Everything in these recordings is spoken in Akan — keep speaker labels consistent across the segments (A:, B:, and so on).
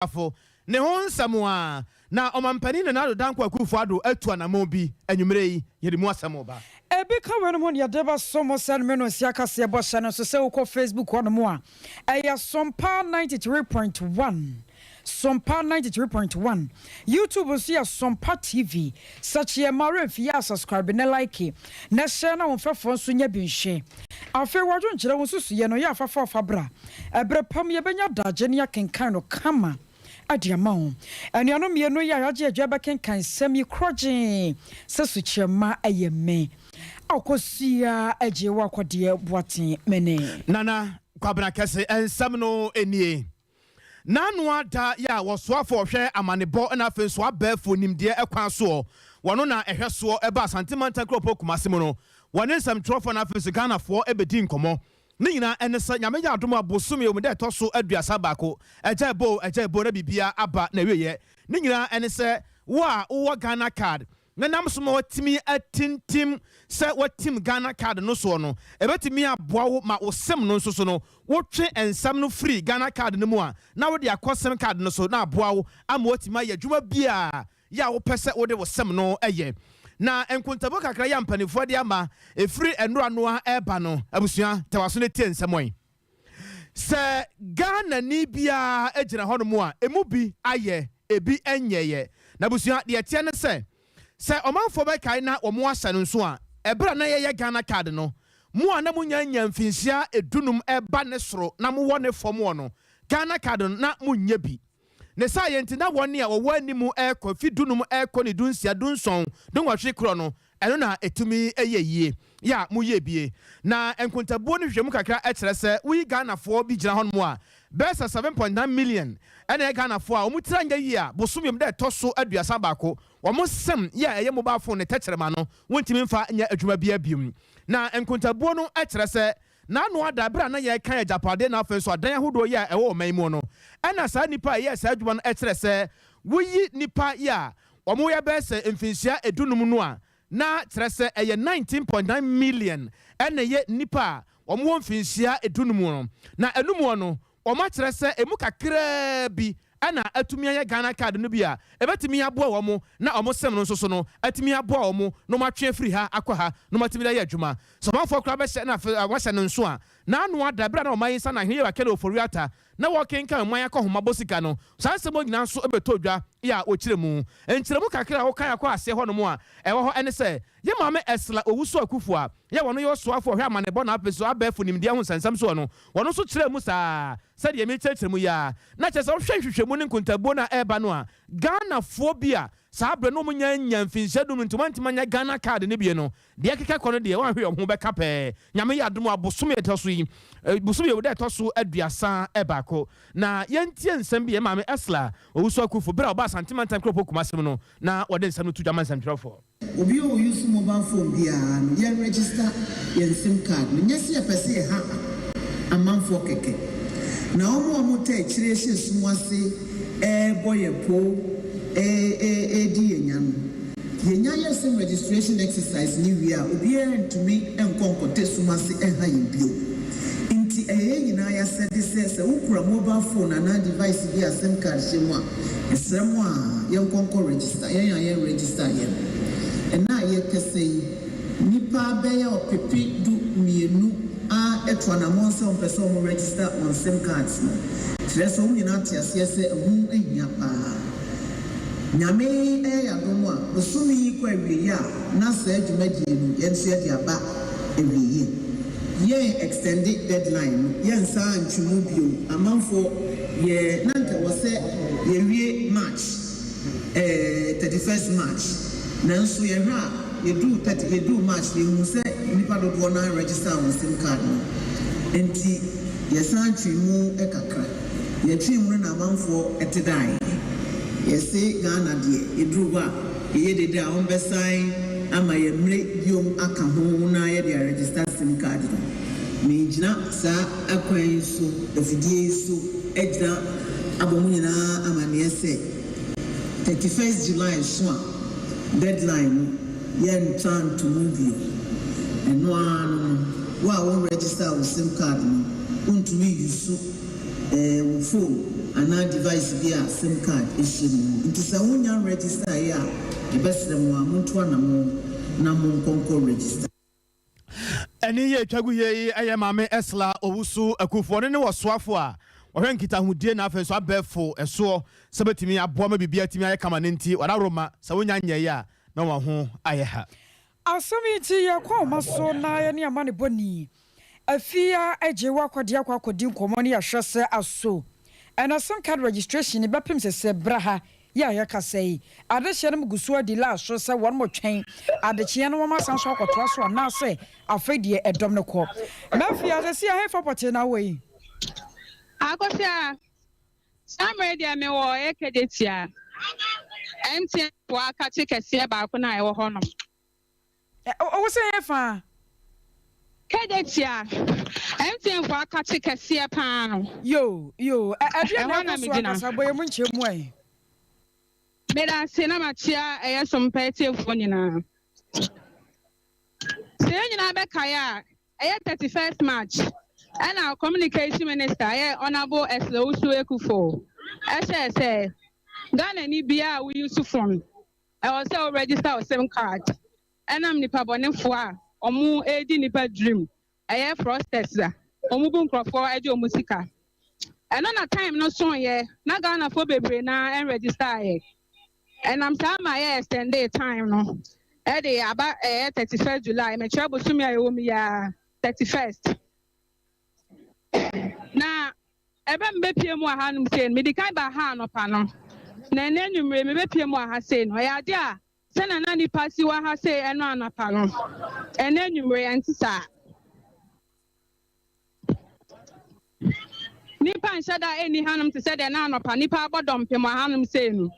A: Afo ne ho nsɛm a na Ɔmanpanin Nana Addo Dankwa Akufo-Addo atu anammɔn bi anwummere yi, yɛde mu asɛm reba.
B: Ebi ka weinom ho deɛ de bɛso mo sɛ me no nsi akaseɛ bɔ hyɛ no nso sɛ wokɔ Facebook hɔ nom a, ɛyɛ Sompa 93.1, Sompa 93.1. YouTube nso yɛ Sompa TV. Sɛkyeɛ ma remfi yɛ a, subscribe ne like na hyɛ na wo mfɛfoɔ nso nya bi nhwɛ. Afei wɔdwenkyerɛ wo nsusuyɛ no yɛ afafa ɔfa bra. Ɛberɛ pam yɛbɛnya dagye ne akenkan no kama ade ama wo. Anuanom mmienu yi a yɛagye adwa bɛkenkan nsɛm yi korɔgyee sɛ sukyerɛma ɛyɛ me akɔsua agye wɔ akɔdeɛ boaten mene.
A: Nana Kwabena Kɛse, nsɛm no nie. N'ano ada yɛ a wɔsoafo ɔhwɛ amanebɔ na afei nso abɛɛfo nimdeɛ ɛkwan soɔ wɔno na ɛhwɛ soɔ ɛba Asante Mantam kuropɔn Kumase mu no, wɔne nsɛmtwerɛfoɔ na afei nso Ghanafoɔ ɛbɛdi nkɔmmɔ. Ne nyinaa ɛne sɛ Nyame yɛ adom a, bosome wɔ mu dɛ ɛtɔ so 31, ɛgya ɛbo ɛgya ɛbo na biribia aba na ɛwieɛ. Ne nyinaa ɛne sɛ wo a wowɔ Ghana Card na nam so ma watumi atintim sɛ watim Ghana Card no soɔ no, ɛbɛtumi aboa wo ma wo SIM no nso so no, wotwe nsɛm no firi Ghana Card no mu a, na wode akɔ SIM card no so na aboa wo ama watumi ayɛ adwuma biaa yɛ a wopɛ sɛ wode wo SIM no ɛyɛ. Na nkontabuo kakra yɛ mpanimfoɔ de ama ɛfiri nnora noa ɛreba no, abusua tawaso no tie nsɛm yi sɛ Ghana ni biara gyina hɔnom a, emu bi ayɛ, ebi nyɛyɛ. Na abusua, deɛ ɛteɛ ne sɛ ɔmanfoɔ bɛkae na wɔn ahyɛ no nso a, ɛberɛ a na yɛyɛ Ghana Card no mu a, na monya nya mfinhyia 15 ɛba ne soro na mowɔ ne fam wɔ no, Ghana Card no na monyɛ bi. Ne saa yɛ nti na wɔn a wɔwɔ anim ɛrekɔ fi 15 ɛrekɔ ne 16, 17, 18 korɔ no, ɛno na ɛtumi ɛyɛ yie yɛ a moyɛ bie. Na nkontabuo no hwehwɛmu kakra ɛkyerɛ sɛ woyi Ghanafoɔ bi gyina hɔnom a, bɛyɛ sɛ 7.9 million ɛna ɛyɛ Ghanafoɔ a wɔn tiri anyɛ yie a, bosome mu dɛ ɛtɔ so 31, wɔn SIM yɛ a ɛyɛ mobile phone ne tɛkyerɛma no, wɔntumi mfa nyɛ adwuma biara biom. Na nkontabuo no kyerɛ sɛ n'ano ada berɛ a na yɛreka agyapadeɛ na afei nso adan ahodoɔ yi a ɛwɔ ɔman mu no, ɛna saa nipa a ɛyɛ saa adwuma no kyerɛ sɛ woyi nipa yi a wɔn yɛ bɛyɛ sɛ mfinhyia 15 no a, na kyerɛ sɛ ɛyɛ 19.9 million ɛna ɛyɛ nipa a wɔn wɔ mfinhyia 15 no. Na ɛnum no, wɔn akyerɛ sɛ emu kakraa bi ɛna atumi ayɛ Ghana Card no bi a ɛbɛtumi aboa wɔn na wɔn SIM no nso so no atumi aboa wɔn na wɔn atwe afiri ha akɔ ha na wɔn atumi ayɛ adwuma. Sɔmanfoɔ koraa bɛhyɛ na afei wɔahyɛ no nso a, n'ano ada berɛ a na ɔman yi nsa na ahene yɛ wakɛlɛ Ofori Ata na wɔkenkan ɔman akɔ ahoma bɔ sika no, saa nsɛm nyinaa nso bɛtɔ dwa yɛ a wɔkyerɛ mu. Nkyerɛmu kakra a wɔkan akɔ aseɛ hɔnom a ɛwɔ hɔ ɛne sɛ yɛ maame Ursula Owusu Akufo a yɛ wɔn yɛ ɔsoafoɔ ɔhwɛ amanebɔ na afei so abɛɛfo nimdeɛ ho nsɛnsɛm soɔ no, wɔn nso kyerɛ mu saa sɛdeɛ mekyerɛkyerɛ mu yi a, na kyerɛ sɛ wohwɛ nhwehwɛmu ne nkontabuo no a ɛreba no a, Ghanafoɔ bi a saa berɛ no wɔn nya nya mfinhyia dum nti wɔntumi anya Ghana Card no bie no deɛ, ɛkeka kɔ no deɛ, wɔahwɛ wɔn ho bɛka pɛɛ. Nyame yɛ adom a, bosome ɛtɔ so yi, bosome yɛ ɛtɔ so 31 na yɛntie nsɛm bi yɛ maame Ursula Owusu Akufo berɛ a ɔba Asante Mantam kuropɔn Kumase mu no na wɔde nsɛm no to dwa ma nsɛmtwerɛfoɔ.
C: Obi a ɔuse mobile phone biara no, yɛn register yɛn SIM card no. Nyɛ sɛ yɛpɛ sɛ yɛha amanfoɔ kɛkɛ na wɔn a wɔtɛ akyire hyɛ sum ase ɛrebɔ yɛn po ɛɛdi yɛn nya no, yɛnya yɛ SIM registration exercise ne wie a, obiara ntumi nkɔ nkɔtɛ sum ase ɛha yɛn bio. Nti ɛyɛ yɛn nyinaa yɛasɛde sɛ wokura mobile phone anaa device bi a SIM card hyɛ mu a, ɛsrɛ mu a, yɛnkɔ nkɔ register. Yɛn a yɛn register yɛn ɛna a yɛkɛsɛ yi, nipa bɛyɛ 12,000 a ɛto anammɔn sɛ wɔmpɛ sɛ wɔn register wɔn SIM cards no, kyerɛ sɛ wɔn nyinaa te aseɛ sɛ ɛho ahia paa. Nyame ɛyɛ adom a, bosome yi kɔ awieeɛ a, na saa dwumadie no yɛn nso yɛde aba awieeɛ. Yɛn extended deadline no, yɛn nsa ntwe mu bio. Amanfoɔ yɛ na nka wɔ sɛ yɛwie March 31st March, nanso yɛhwɛ a, yɛduru 30, yɛduru March, yɛhu sɛ nipa dodoɔ no register wɔn SIM card no, nti yɛsan twe mu kakra. Yɛtwe mu no na amanfoɔ ɛte daeɛ. Yɛse Ghana deɛ, yɛduru hɔ a yɛyɛ dede a, wɔn bɛsan ama yɛn mmerɛ biom aka ho na yɛde aregister SIM card no. Megyina saa akwan yi so, afidie yi so, agyina abɔ mu nyinaa amanneɛ sɛ 31st July so a, deadline no yɛntra ntomu bio. Ɛno ara no, wo a wɔn register wo SIM card no, wontumi use wo phone. anaa device bi a sim card hyɛ mu. Nti sɛ wonnya nregistaeɛ a, yɛbɛsrɛ mo a montu anamɔn na monkɔ nkɔ register.
A: Ɛne yi a ɛtwa gu yie yi yɛ Maame Ursula Owusu Akuffo. Ɔno ne ɔsoafo a ɔhwɛ nkitahodie na afei nso abɛɛfo soɔ sɛ bɛtumi aboa ma biribiara atumi ayɛ kama no nti wadaworo ma sɛ wonya nyɛeɛ a na wɔn ho ayɛ ha.
B: Asɛm yi nti yɛkɔ ahoma so na yɛne amanebɔni Afia Agyewaa Akwadeɛ akɔ akɔdi nkɔmmɔ ne yɛahwɛ sɛ aso ɛna sim card registration no bɛpem sɛsɛ berɛ ha yi a yɛkasa yi adehyeɛ no mu gu so adi laa so sɛ wɔn twɛn adekyeɛ no wɔn asan so akɔtoa so anaasɛ afei deɛ ɛdɔm no kɔ. Mafia, sɛsi ahefa pɔtee na wɔ yi?
D: Akosua, saa mmerɛ deɛ mewɔ Kejetia, MTN foɔ akakye kɛseɛ baako no a ɛwɔ hɔnom.
B: Ɔwɔ sɛ yɛ fa?
D: Kejetia, MTN foɔ akakye kɛseɛ paa no.
B: Yo yo, ɛdeɛ na
D: Ɛhɔ na
B: ɛkɔ so
D: megyina.
B: Ankasa bɔ yɛ mu nkyɛn mu ɛ.
D: Meda ase na makyia ɛyɛ sompa atiefoɔ nyinaa. Sɛ yɛn nyinaa bɛkae a, ɛyɛ 31st March ɛna Communication Minister, ɛyɛ Honourable Ursula Owusu Ekuful, ɛhyɛɛ sɛ Ghana ni biara a woyi so phone, ɛwɔ sɛ wo register wo SIM card, ɛnam nipa bɔnefoɔ a ɔmo edi nipa dream, ɛyɛ fraudsters a ɔmo bu nkurɔfoɔ ɛgye ɔmo sika. Ɛno na time no so yɛ na Ghanafoɔ bebree na ɛnregister yɛ. Ɛnam saa ma yɛ extend time no ɛde aba ɛyɛ 31st July, mɛkyerɛ bosomi a ɛwɔ mu yia 31st. Na ɛbɛ mi bɛpie mu wɔ hanom sei no, medi kan ba ha anɔpa no, na ɛnɛ anwummere mi bɛpie mu wɔ ha sei no, ɛyɛ ade a sɛnɛ na nipa si wɔ ha sei ɛno anɔpa no, ɛnɛ anwummere ɛnte saa. Nipa nhyɛ da ɛnni hanom te sɛ deɛ na anɔpa nipa abɔ dɔmpem wɔ hanom sei no.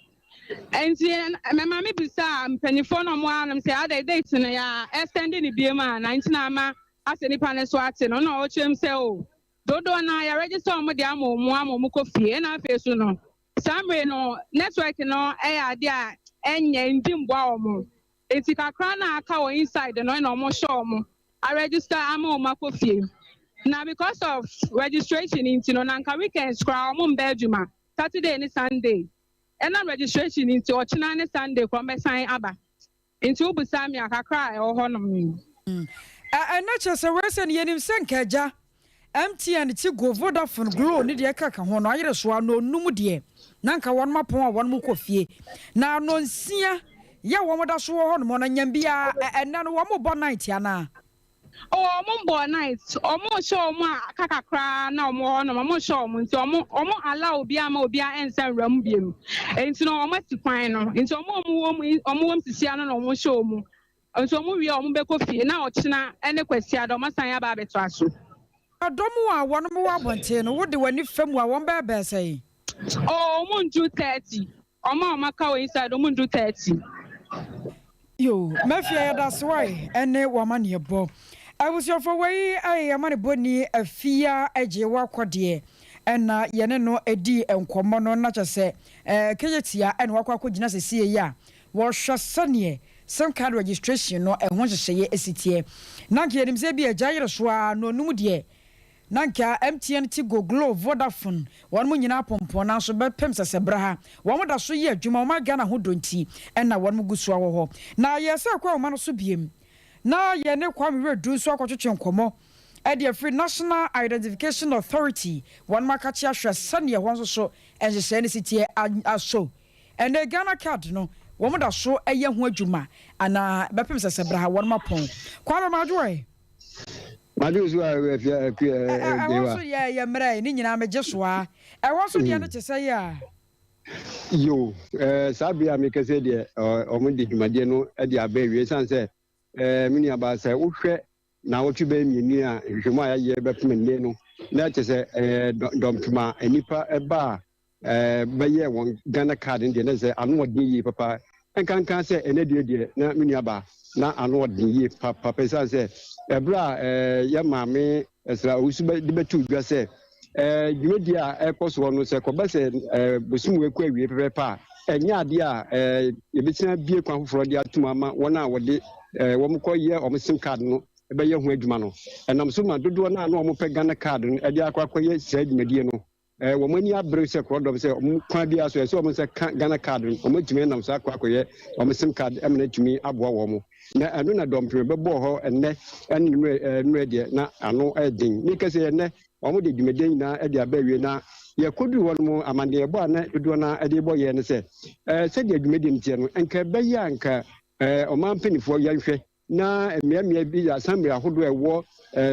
D: Nti mɛma mi bisa mpanyinfoɔ na ɔmo wɔ hanom sɛ ada date no yɛ extend ne bie mu a na nti na ama asɛ nipa ne so ate no, na ɔkyerɛ mu sɛ o dodoɔ na yɛ register ɔmo de ama ɔmo kɔ fie. Ɛna afei so no, saa mmere no network no ɛyɛ ade a ɛnyɛ ndi mboa ɔmo, eti kakra na aka wɔ inside no ɛna ɔmo hyɛ ɔmo aregister ama ɔmo akɔ fie. Na because of registration nti no, na nka weekends koraa ɔmo mba adwuma, Saturday ne Sunday. Ɛnam registration nti ɔkyena ne Sunday koraa ɔmbɛsan aba. Nti wobusa mi a, kakra a ɛwɔ hɔnom no.
B: Ɛnɛ kyerɛ sɛ wei sɛ no yɛnim sɛ nka agya MTN, Tigo, Vodafone, Glo ne deɛ ɛka ka ho no ayere so a na onum deɛ na nka wɔn apɔn a wɔn mu kɔ fie na nonsia yɛ wɔn da so wɔ hɔnom no nyam biara. Ɛnɛ no wɔn bɔ night anaa?
D: Oh, ɔmo mbɔ night. Ɔmo hyɛ ɔmo a aka kakra na ɔmo wɔ hɔnom, ɔmo hyɛ ɔmo nti ɔmo allow obiara ma obiara ɛnsa nwura mu biem. Nti no ɔmo asi kwan no, nti ɔmo a ɔmo wɔ mu sisia no na ɔmo hyɛ ɔmo, nti ɔmo wie a ɔmo bɛkɔ fie na ɔkyena ɛne Kwasiada ɔmo asan aba abɛtoa so.
B: Ɛdɔm a wɔn wɔ abɔnten no, wode w'ani fam a wɔn bɛɛ bɛɛ sɛn?
D: Oh, ɔmo ndu 30. Ɔmo a ɔmo aka wɔ inside, ɔmo ndu 30.
B: Yo, mafia, yɛda so wae ɛne wɔma neɛbɔ. Abusuafo, wei ayɛ yɛma ne bɔni Afia Agye Wakɔdeɛ ɛna yɛne no adi nkɔmmɔ no, na kyɛ sɛ Kejetia ɛna wakɔ akɔgyina sɛsie yi a wɔhwɛ sɛneɛ SIM card registration no ɛho nhyehyɛeɛ esi teɛ. Na nka yɛnim sɛ bi agya yere so a na onum deɛ na nka MTN, Tigo, Glo, Vodafone wɔn mo nyinaa pɔmpɔn, nanso bɛpem sɛsɛ berɛ ha wɔn da so yɛ adwuma wɔn Ghana ho dɔ nti ɛna wɔn mo gu so wɔ hɔ. Na yɛsɛ kɔ ahoma no so biem na yɛne Kwame Redu nso akɔtwetwe nkɔmmɔ ɛde afiri National Identification Authority wɔn mo akakye ahwɛ sɛneɛ hɔ nso so nhyehyɛeɛ no si teɛ aso ɛnɛ Ghana Card no wɔn da so ɛyɛ ho adwuma anaa bɛpem sɛsɛ berɛ ha wɔn mo apɔn. Kwame Madwoɛ.
E: Madu so a afia akua.
B: Ɛwɔ so yɛ mmerɛ ne nyinaa megye so a ɛwɔ so deɛ no te sɛ yɛ a.
E: Yo, saa bere a meka sɛ deɛ ɔmo de dwumadie no de aba awie, ɛsiane sɛ me nuabaa, sɛ wohwɛ naawɔtwe bɛyɛ 2 a nhwehwɛmu a yɛayɛ bɛpem nne no, na kyerɛ sɛ dɔmpem a nnipa ɛba a bɛyɛ wɔn Ghana Card no deɛ, na sɛ ano ɔden yie papa. Nkankan sɛ ɛnɛ deɛ na me nuabaa na ano ɔden yie papa, ɛsiane sɛ ɛberɛ a yɛ maame Ursula Owusu de bɛto dwa sɛ dwumadie a ɛkɔ soɔ no, sɛ kɔbɛ sɛ bosom wei kɔ awie pɛpɛɛpɛ a, ɛnyɛ adeɛ a yɛbɛtumi abie kwan foforɔ de atom ama wɔn a wɔde wɔn kɔyɛ wɔn SIM card no ɛbɛyɛ ho adwuma no. Ɛnam so ma dodoɔ no a na wɔn pɛ Ghana Card no ɛde akɔ akɔyɛ saa dwumadie no. Wɔn ani abere sɛ korɔdɔm sɛ wɔn kwan biara so ɛsɛ wɔn nsa ka Ghana card no, wɔn atumi nam saa akɔ akɔyɛ wɔn sim card ɛma no atumi aboa wɔn. Na ɛno na dɔmpem bɛbɔɔ hɔ ɛnnɛ ɛne nnurɛ nnurɛ deɛ na ano ɛden. Meka sɛ ɛnnɛ wɔn de dwumadie nyinaa ɛde aba awie na yɛkɔduru hɔ nom amanneɛbɔ a na dodoɔ no ara ɛde bɔ yɛn ne sɛ sɛdeɛ dwumadie no teɛ no nka ɛbɛyɛ a nka ɔman mpanimfoɔ yɛnhwɛ na mmeammea bi assembly ahodoɔ a ɛwɔ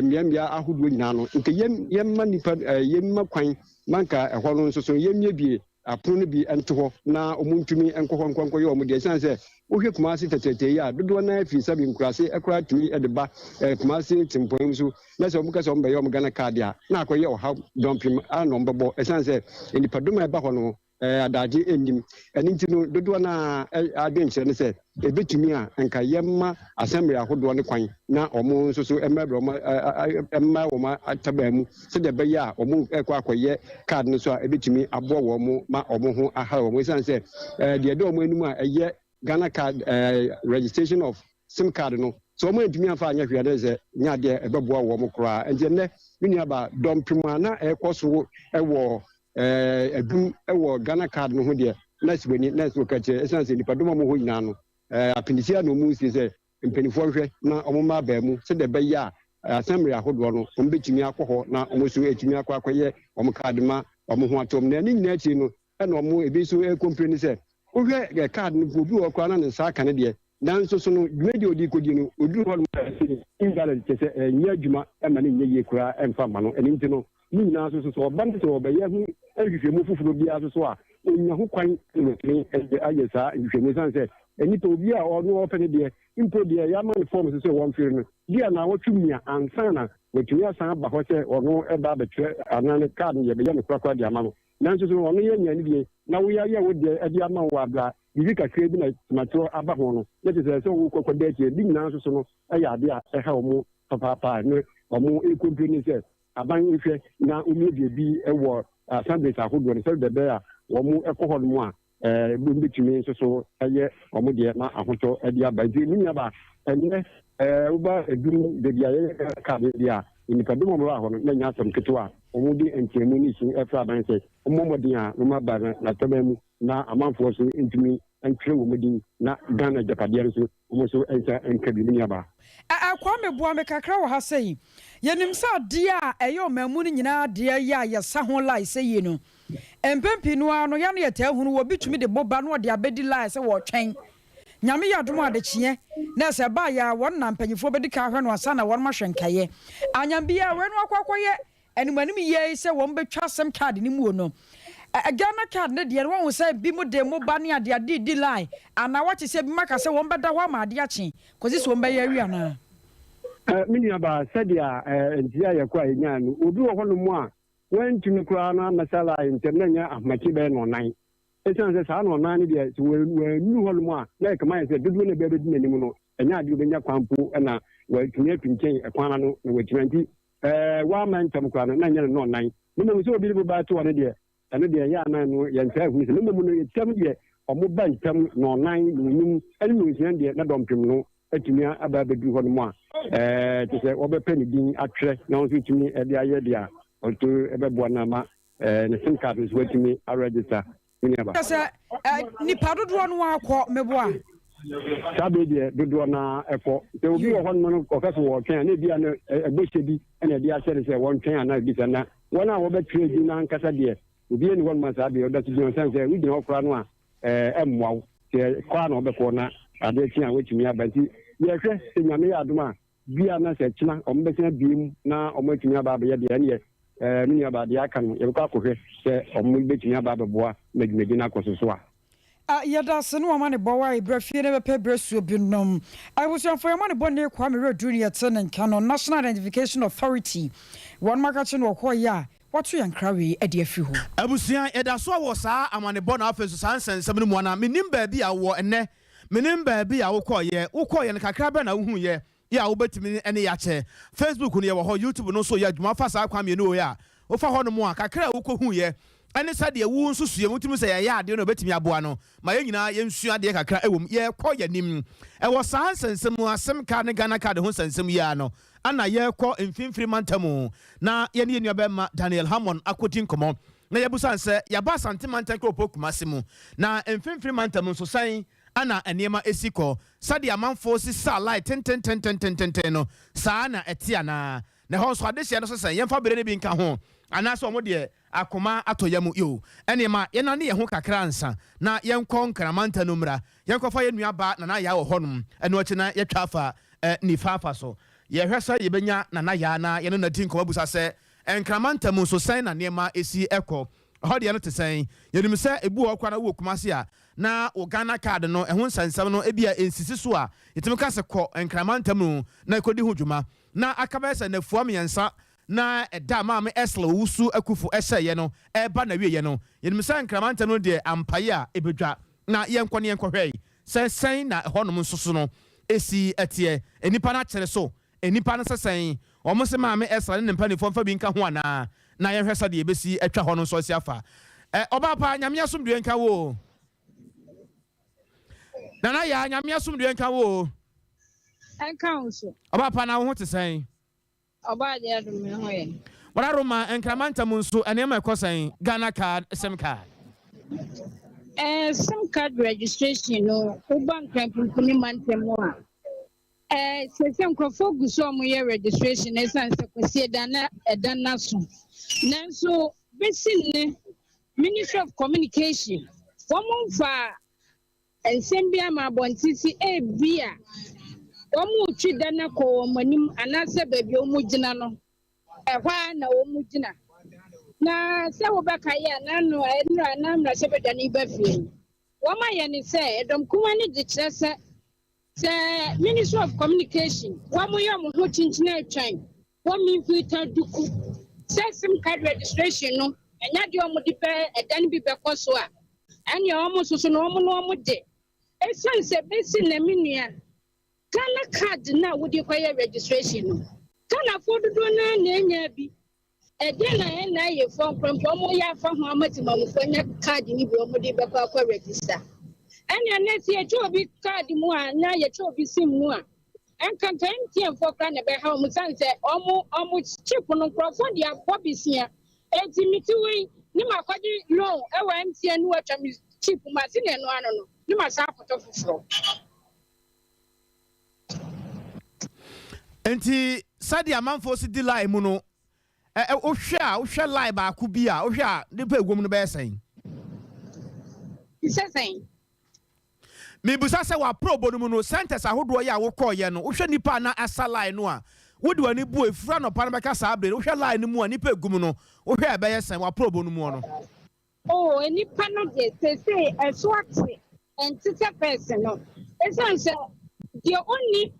E: mmeammea ahodoɔ nyinaa no nka yɛmma nnipa yɛmma kwan ma nka ɛhɔ no nso so yɛmmiebie apono no bi nto hɔ na wɔn ntumi nkɔ hɔ nkɔ nkɔyɛ wɔn deɛ. Ɛsiane sɛ wohwɛ Kumase tɛtrɛtɛ yi a dodoɔ no ara firi sɛbi nkuraase koraa tumi de ba Kumase tempɔn mu so na sɛ wɔn ka sɛ wɔn bɛyɛ wɔn Ghana card a na akɔyɛ ɔhaw dɔmpem ara na wɔn bɛbɔ ɛsiane sɛ nnipadɔm a ɛba hɔ no adagye nnim. Ɛno nti no, dodoɔ no ara adwenkyerɛ ne sɛ, ɛbɛtumi a anka yɛmma asɛmmere ahodoɔ no kwan na wɔn nso so mmrɛbrɛ wɔn mma wɔn ataban mu sɛdeɛ ɛbɛyɛ a wɔn rekɔ akɔyɛ card no so a ɛbɛtumi aboa wɔn ma wɔn ho ahare wɔn. Ɛsiane sɛ deɛ ɛda wɔn anim a ɛyɛ Ghana card registration of sim card no, sɛ wɔn antumi amfa anyɛ hwee a na ɛsɛ nyɛ adeɛ a ɛbɛboa wɔn koraa. Nti ɛnnɛ me nuabaa, dɔmpem a na ɛrekɔ so wɔ adum wɔ Ghana card no ho deɛ, na si w'ani na ɛsɛ wɔka kyerɛ, ɛsiane sɛ nnipadɔm a wɔwɔ hɔ nyinaa no, apinisi a na wɔn sie sɛ mpanimfoɔ nhwɛ na wɔn mma abaa mu sɛdeɛ ɛbɛyɛ a assembly ahodoɔ no wɔn bɛtumi akɔ hɔ na wɔn nso atumi akɔ akɔyɛ wɔn card ma wɔn ho atɔ wɔn. Na ne nyinaa akyiri no, ɛna wɔn ebi nso ɛkɔmpleni sɛ wohwɛ card no obi wɔ hɔ koraa na ne nsa aka ne deɛ, nanso so no dwumadi a ɔde rekɔdi no ɔduru hɔ nom a ɛsɛ invalid, kyerɛ sɛ ɛnyɛ adwuma ɛma no nyɛ yie koraa ɛmfa mma no. Ɛno nti no ne nyinaa nso so sɛ ɔba no sɛ ɔbɛyɛ ho nhwehwɛmu foforɔ biara nso so a ɔnya ho kwan na watumi ayɛ saa nhwehwɛmu, ɛsiane sɛ nnipa obi a ɔno ɔpɛ ne deɛ mpo deɛ yɛama no fɔm so sɛ wɔmfere no bi a naawɔtwe mua ansa na watumi asan aba hɔ sɛ ɔno ɛba abɛtwerɛ anaa ne card no yɛbɛyɛ no korakora de ama no. Nanso so ɔno yɛ nea ne deɛ na wo yɛ wo deɛ de ama wo wɔ abira biribi kakraa bi na tematoɔ aba ho no, na kyerɛ sɛ ɛsɛ wokɔ kɔda akyire. Ne nyinaa nso so no yɛ adeɛ a ɛha wɔn papaapa a ne wɔn rekompleni sɛ aban nhwɛ na wɔmmiebie bi wɔ assemblies ahodoɔ no sɛdeɛ ɛbɛyɛ a wɔn kɔ hɔ nom a wɔbɛtumi nso so yɛ wɔn deɛ na ahotɔ de aba. Nti me nuabaa, ɛnnɛ woba adum baabi a yɛyɛ kaa deɛ a, nnipadɔm a wɔba hɔ no na ɛnyɛ asɛm ketewa a wɔde nteamu ne su frɛ aban sɛ wɔmmɔ mmɔden a na wɔaba n'ataban mu na amanfoɔ nso ntumi ntwerɛ wɔn din na Ghana agyapadeɛ no nso wɔn nso nsa nka bi. Me nuabaa.
B: Ɛ Kwame boa me kakra wɔ ha sei. Yɛnim sɛ adeɛ a ɛyɛ ɔmanmu no nyinaa adeɛ yɛ a yɛsa ho line sɛ yie no, mpɛn pii no ara no yɛ a na yɛtaa hunu obi tumi de bo ba na ɔde abɛdi line sɛ wɔretwɛn. Nyame yɛ adom a adekyeɛ na sɛ ɛbaeɛ a wɔn na mpanyinfoɔ bɛdi kan ahwɛ no ansa na wɔnom ahwɛ nkaeɛ. Anyam biara wei no akɔ akɔyɛ Anim anim yie sɛ wɔn bɛtwa asɛm card no muo no. Ghana card no deɛ no wahu sɛ bi mo de mo ba ne ade ade redi line anaa wate sɛ bi mo aka sɛ wɔn bɛda hɔ ama ade akye kɔsi sɛ wɔn bɛyɛ awie anaa?
E: Me nua baa, sɛdeɛ nteɛ a yɛkɔ a yɛnyaa no, obi wɔ hɔ nom a wantumi koraa no ammɛsa line ntɛm na ɛnyɛ ahomakye bɛyɛ nnɔnnan. Esiane sɛ saa nnɔnnan no deɛ, sɛ wannuru hɔnom a, na ɛkame ayɛ sɛ dodoɔ no a ɛbɛba abɛdi n'anim no, ɛnyɛ adeɛ a ɔbɛnya kwan mpo na watumi afi nkyɛn kwan ano na watumi. Enti wamma ntɛm koraa no, na ɛnyɛ no nnɔnnan. Na mmom sɛ obi de bo ba to hɔ no deɛ, ɛno deɛ ɛyɛ a na ɛno yɛntaa nhunu sɛ. Na mmom no, ntɛm deɛ, wɔba ntɛm, nnɔnnan, nnɔnnum ne nnɔnsia deɛ, na dɔmpem no atumi aba abɛduru hɔnom a, kyerɛ sɛ wɔbɛpɛ ne din atwerɛ na wɔn nso atumi de ayɛ deɛ ɔto bɛboa no ama ne sim card nso watumi aregister, me nuaba.
B: Kyerɛ sɛ nnipa dodoɔ no ara kɔ, meboa?
E: Saa bere deɛ dodoɔ no ara kɔ. Sɛ obi wɔ hɔnom no ɔka sɛ wɔretwɛn a, na ebia no bɔhyɛ bi na ɛde ahyɛ no sɛ wɔntwɛn anaa biribi saa. Na wɔn a wɔbɛtwerɛ din no ankasa deɛ, obiara nni hɔnom a saa bere ɔda so gyina hɔ. Ɛsiane sɛ wogyina hɔ koraa no a, ɛmmoa wo. Sɛ kɔ ara na wɔbɛkɔ na adeɛ kye a woatumi aba. Nti yɛhwɛ sɛ Nyame yɛ adom a, Bi a na sɛ kyena wɔn bɛsan abue mu na wɔn atumi aba abɛyɛ deɛ, ɛneɛ ɛɛ me nua baa deɛ aka no yɛbɛkɔ akɔhwɛ sɛ wɔn bɛtumi aba abɛboa ma dwumadi no akɔ so so a.
B: A Yɛda ase ne w'amanebɔ wa ebrɛ fie ne bɛpɛ brɛ suo bi nom. Abusuafo y'amanebɔ ne Kwame Werɛduru ne yɛte ne nka no National Identification Authority wɔnom akakye no ɔkɔɔ yɛ a wɔato yɛn nkra wei de afiri hɔ.
A: Abusua, yɛda so wɔ saa amanebɔ na afei nso saa nsɛnsɛm no mu anaa? Mennim baabi a wowɔ ɛnnɛ. Mennim baabi a wokɔeɛ. Wokɔeɛ no, kakra bɛn na wohuiɛ yɛ a wobɛtumi ne yɛ akyɛ? Facebook no, yɛwɔ hɔ. YouTube no nso yɛ adwuma. Wofa saa kwan mmienu wei a, wofa hɔnom a, kakra a wokɔhuiɛ ne sɛdeɛ wo nsusuiɛ mu wotumi sɛ yɛyɛ adeɛ no ɛbɛtumi aboa no ma yɛn nyinaa yɛnsua adeɛ kakra wɔ mu. Yɛrekɔ yɛn anim wɔ saa nsɛnsɛm mu, asem card ne Ghana card ho nsɛnsɛm yi ara no, Ana yɛrekɔ Mfimfini Mantam na yɛne yɛn nuabarima Daniel Hammon akɔdi nkɔmmɔ. Na yɛabusa no sɛ, Yɛaba Asante mantam kuropɔn Kumasi mu, na mfimfini mantam nso sɛn na nneɛma si kɔ? Sɛdeɛ amanfoɔ si sa line tentententententen no, saa ara na ɛte anaa? Na ɛhɔ nso adehyeɛ no so sɛn? Yɛmfa bere no bi nka ho, anaasɛ wɔn deɛ akoma atɔ yam? Yoo, ɛnneɛ ma yɛnnane yɛn ho kakra ansa na yɛnkɔ Nkran mantam no mmra. Yɛnkɔfa yɛn nuabaa Nana Yaa wɔ hɔnom, ɛno akyi na yɛatwa afa nifa afa so. Yɛhwɛ sɛ yɛbɛnya Nana Yaa na yɛne no adi nkɔmmɔ abusa sɛ, Nkran mantam nso, sɛn na nneɛma si kɔ? Ɛhɔ deɛ no te sɛn? Yɛnim sɛ ebi wɔ hɔ koraa na wowɔ Kumasi a, na wo Ghana card no, ɛho nsɛnsɛm no ebia ɛnsisi so a, yɛtumi ka sɛ kɔ Nkran mantam no na kɔdi ho dwuma. Na aka bɛyɛ sɛ nnafua mmiɛnsa na ɛda a Maame Ursula Owusu Akuffo hyɛeɛ no reba n'awieeɛ no, yɛnim sɛ Nkran mantam no deɛ ampaeɛ a ɛbɛdwa. Na yɛnkɔ na yɛnkɔhwɛ sɛ sɛn na ɛhɔnom nso so no si teɛ. Nnipa no akyere so Nnipa no sɛ sɛn? Wɔn se Maame Esra ne ne mpaninfoɔ mfa bi nka ho anaa? Na yɛnhwɛ sɛdeɛ yɛbɛsi atwa hɔ no nso asi afa. Ɛ, ɔbaa pa, Nyame asomdwoeɛ nka wo o. Nana Yaa, Nyame asomdwoeɛ nka wo o.
F: Ɛnka wo nso.
A: Ɔbaa pa, na wo ho te sɛn?
F: Ɔbaa deɛ adom me ho yɛ.
A: Bɔda Roma, Nkrama ntam nso, nneɛma ɛkɔ sɛn? Ghana card, sim card.
F: Ɛɛ, sim card registration no, woba Nkran Pumpuni mantam mu a, Eh, seesei nkurɔfoɔ gu so a wɔyɛ registration ɛsiane sɛ Kwasieda na ɛda no aso. Nanso bɛsi nnɛ, Ministry of Communication, wɔn mfa nsɛm bi ama abɔnten sɛ ebia wɔretwi da no akɔ wɔn anim anaasɛ baabi a wɔgyina no, ɛhɔ ara na wɔgyina. Na sɛ wobɛkae a, n'ano nnora na mmarahyɛbadwa no ba fie no, wɔayɛ no sɛ ɛdɔm kumaa no de kyerɛ sɛ Sɛ Ministry of Communication wɔn yɛ wɔn ho kyinkyin atwan wɔn mfilter duku sɛ sim card registration no ɛnyɛ adeɛ wɔn de bɛ ɛdan bi bɛkɔ so a ɛnneɛ wɔn nso so no wɔn no wɔn de ɛsiane sɛ bɛsi na me nua Ghana card no a wode kɔyɛ registration no Ghanafoɔ dodoɔ no ara na ɛnya bi Ɛdeɛn na NIA foɔ nkorɔmfoɔ ɔmo yɛ afa ho ama temamufoɔ anya card no bi ɔmo de bɛkɔ akɔ register? Ɛnea nɛ sɛ yɛtwa obi card mu a na yɛtwa obi sim mu a ɛnka nka MTN foɔ koraa na ɛbɛha ɔmo sane sɛ ɔmo ɔmo chip no nkorɔfoɔ de abɔ besia enti mete hɔ yi ne makɔgye loan ɛwɔ MTN ne watwa me chip mu ase na ɛno ano no ne masan akɔtɔ foforɔ.
A: Nti sɛdeɛ amanfoɔ si di line mu no, ɛ wohwɛ a wohwɛ line baako bi a wohwɛ a nipa ewom no bɛyɛ sɛn?
F: Sɛ sɛn?
A: Mibisa sɛ w'aprɔbɔ no mu no centers ahodoɔ yi a wokɔɔyɛ no wohwɛ nipa a na asa line no a wode w'ani bu efiri anɔpa no bɛka saa bere no wohwɛ line no mu a nipa egu mu no wohwɛ a ɛbɛyɛ sɛn w'aprɔbɔ no mu no?
F: Oh, nnipa no deɛ seesei ɛso ate, ɛnte sɛ fɛs no. Esiane sɛ deɛ ɔnni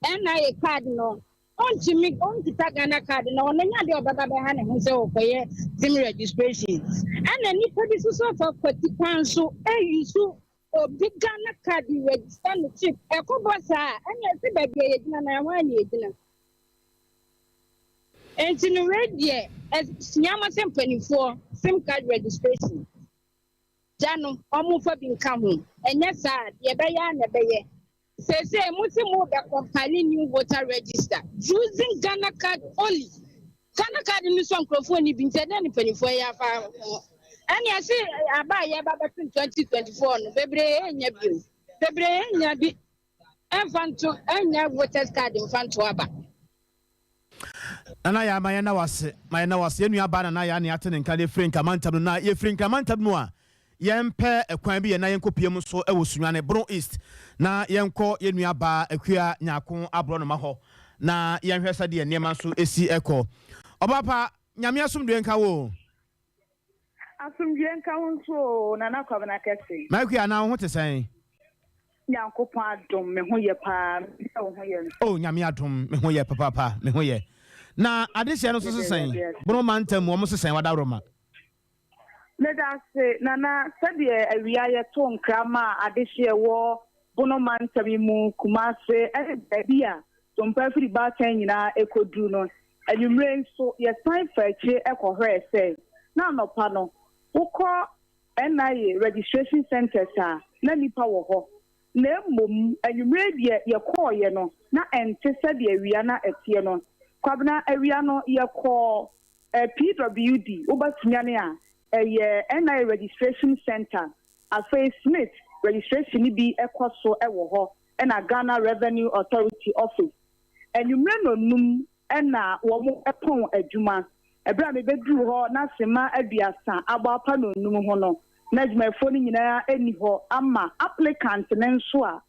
F: NIA card no, ɔntumi, ɔnkita Ghana card no, ɔno nyɛ adeɛ ɔbɛba bɛha ne ho sɛ ɔkɔyɛ sim registration. Ɛna nnipa bi nso so afa kwati kwan so ɛyusu obi Ghana card register ne chip. Ɛkɔbɔ saa a, ɛna ɛsɛ baabi a yɛgyina no, ɛhɔ ara na yɛgyina. Enti no wei deɛ ɛsua ma sɛ mpaninfoɔ sim card registration da no ɔmo nfa bi nka ho ɛnyɛ saa a deɛ ɛbɛyɛ ara na ɛbɛyɛ. Seesei mo se mo bɛ compile new voter register using Ghana card only. Ghana card no so a nkurɔfoɔ nni bi nti ɛdɛn ne mpaninfoɔ yɛ afa ho. Ɛne ɛse aba a yɛba bɛto no 2024 no bebree nnya bi o. Bebree nnya bi ɛmfa nto ɛnnya voters card mfa nto aba.
A: Nana Yaa ma yɛnna wo ase, ma yɛnna wo ase. Yɛn nua baa Nana Yaa na yɛate ne nka de firi Nkramantam no. Na yɛfiri Nkramantam mu a, yɛmpɛ kwan bi yɛn na yɛnkɔpue mu nso wɔ Sunyani, Bono East, na yɛnkɔ yɛn nua baa Akua Nyarko Aborɔnoma hɔ na yɛnhwɛ sɛdeɛ nneɛma nso si kɔ. Ɔbaa pa, Nyame asomdwoeɛ nka wo o.
G: Asomdwie nka wo nso oo Nana Kwabena Kɛse.
A: M'Akua na wo ho te sɛn?
G: Nyankopɔn adom me ho yɛ paa, menim sɛ wo ho yɛ nso.
A: Oh Nyame adom me ho yɛ papaapa, me ho yɛ. Na adehyeɛ no nso se sɛn? Bono mantam mu wɔn se sɛn wadaworoma?
G: Meda ase Nana, sɛdeɛ awia yɛto nkra maa adehyeɛ wɔ Bono mantam yi mu, Kumase ne baabi a Sompa afiri baatan nyinaa kɔduru no, anwummere nso yɛsan faa akyire kɔhwɛɛ sɛ na anɔpa no wokɔ NIA registration centres a na nnipa wɔ hɔ na mmom anwummere deɛ yɛkɔeɛ no na ɛnte sɛdeɛ awia na ɛteɛ no. Kwabena, awia no yɛkɔɔ PWD, woba Sunyani a, Ɛyɛ NIA Registration Centre. Afei Smith registration no bi kɔ so wɔ hɔ ɛna Ghana Revenue Authority office. Anwummerɛ nnɔnnum na wɔpɔn adwuma. Ɛberɛ a mebɛduruu hɔ na sema 30 abɔ apa nnɔnnum ho no, na adwumayɛfoɔ no nyinaa nni hɔ ama applicant no nso a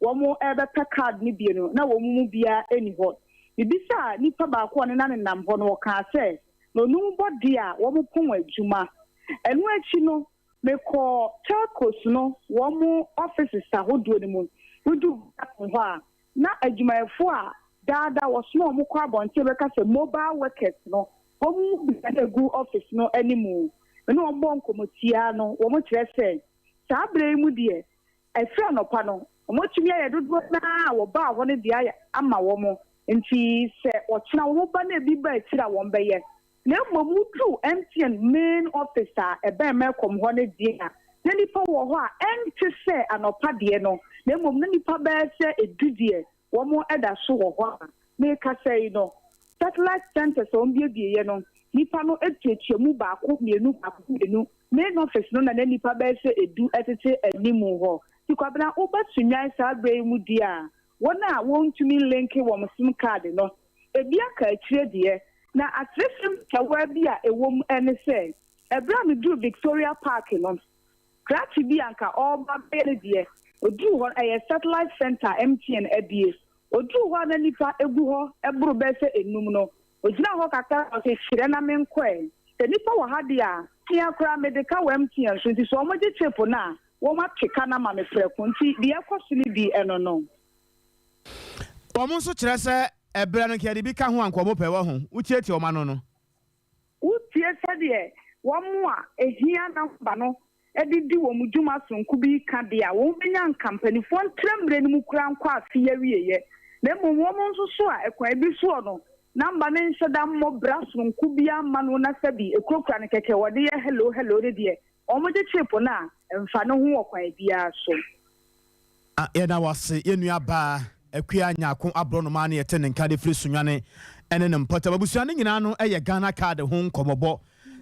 G: wɔrebɛpɛ card no bi no, na wɔn mu biara nni hɔ. Mebisaa nipa baako a ɔne no nenam hɔ no, ɔkaa sɛ nnɔnnum bɔ deɛ a wɔpɔn adwuma. Ɛno akyi no, mekɔɔ telcos no wɔn offices ahodoɔ no mu. Woduu hɔ a, na adwumayɛfoɔ a daa daa wɔsoma wɔn kɔ abɔnten bɛka sɛ mobile workers no, wɔn mu bi na egu office no anim. Me ne wɔn bɔɔ nkɔmmɔ tiaa no, wɔkyerɛ sɛ saa berɛ yi mu deɛ, ɛfiri anɔpa no, wɔatumi ayɛ dodoɔ no ara a wɔbaa hɔ no deɛ ayɛ ama wɔn. Nti sɛ ɔkyena wɔn ba na ebi ba akyire a wɔbɛyɛ. Na mmom woduru MTN main office a ɛbɛn Melcom hɔ no deɛ a, na nnipa wɔ hɔ a ɛnte sɛ anɔpa deɛ no, na mmom na nnipa bɛyɛ sɛ du deɛ wɔda so wɔ hɔ a merekasa yi no. Satellite centres a wɔbuebieeɛ no, nnipa no tuatua mu baako mmienu baako mmienu. Main office no na na nnipa bɛyɛ sɛ du tete anim hɔ. Nti Kwabena, woba Sunyani saa berɛ yi mu deɛ a, wɔn a wɔntumi nlinke wɔn sim card no, ebi aka akyire deɛ. Na aseresɛm tiawa bi a ɛwɔ mu ne sɛ, ɛberɛ a meduruu Victoria Park no, krakye bi a anka ɔreba abɛyɛ ne deɛ, ɔduruu hɔ no, ɛyɛ satellite centre a MTN abue. Ɔduruu hɔ a na nnipa gu hɔ boro bɛyɛ sɛ nnum no, ɔgyinaa hɔ kakra na ɔse, Kyerɛ na menkɔ ɛ. Sɛ nnipa wɔ ha deɛ a, mea koraa mede ka wɔ MTN so, nti sɛ wɔgye chip no a, wɔatwe ka no ama me prɛko. Nti deɛ ɛkɔ so no bi ɛno no.
A: Wɔn nso kyerɛ sɛ ɛberɛ no nka yɛde bi ka ho a nka wɔn pɛ wɔ ho. Wotiatia wɔn ano no.
G: Wotie sɛdeɛ wɔn a ɛhia namba no de di wɔn dwuma sononko bi reka deɛ a, wɔbɛnya nka mpanimfoɔ ntra mmerɛ no mu koraa nkɔ afe yi awieeɛ. Na mmom wɔn nso so a ɛkwan bi soɔ no namba no nhyɛ da mmɔ bra sononko biara mma no na sɛbi ɛkurakura no kɛkɛ wɔde yɛ hello hello no deɛ, wɔgye chip no a, ɛmfa ne ho wɔ kwan biara so.
A: Yɛda wo ase yɛn nua baa Akua Nyarko Aborɔnoma ne yɛte ne nka de firi Sunyani ne ne mpɔtam. Abusua no nyinaa no yɛ Ghana card ho nkɔmmɔbɔ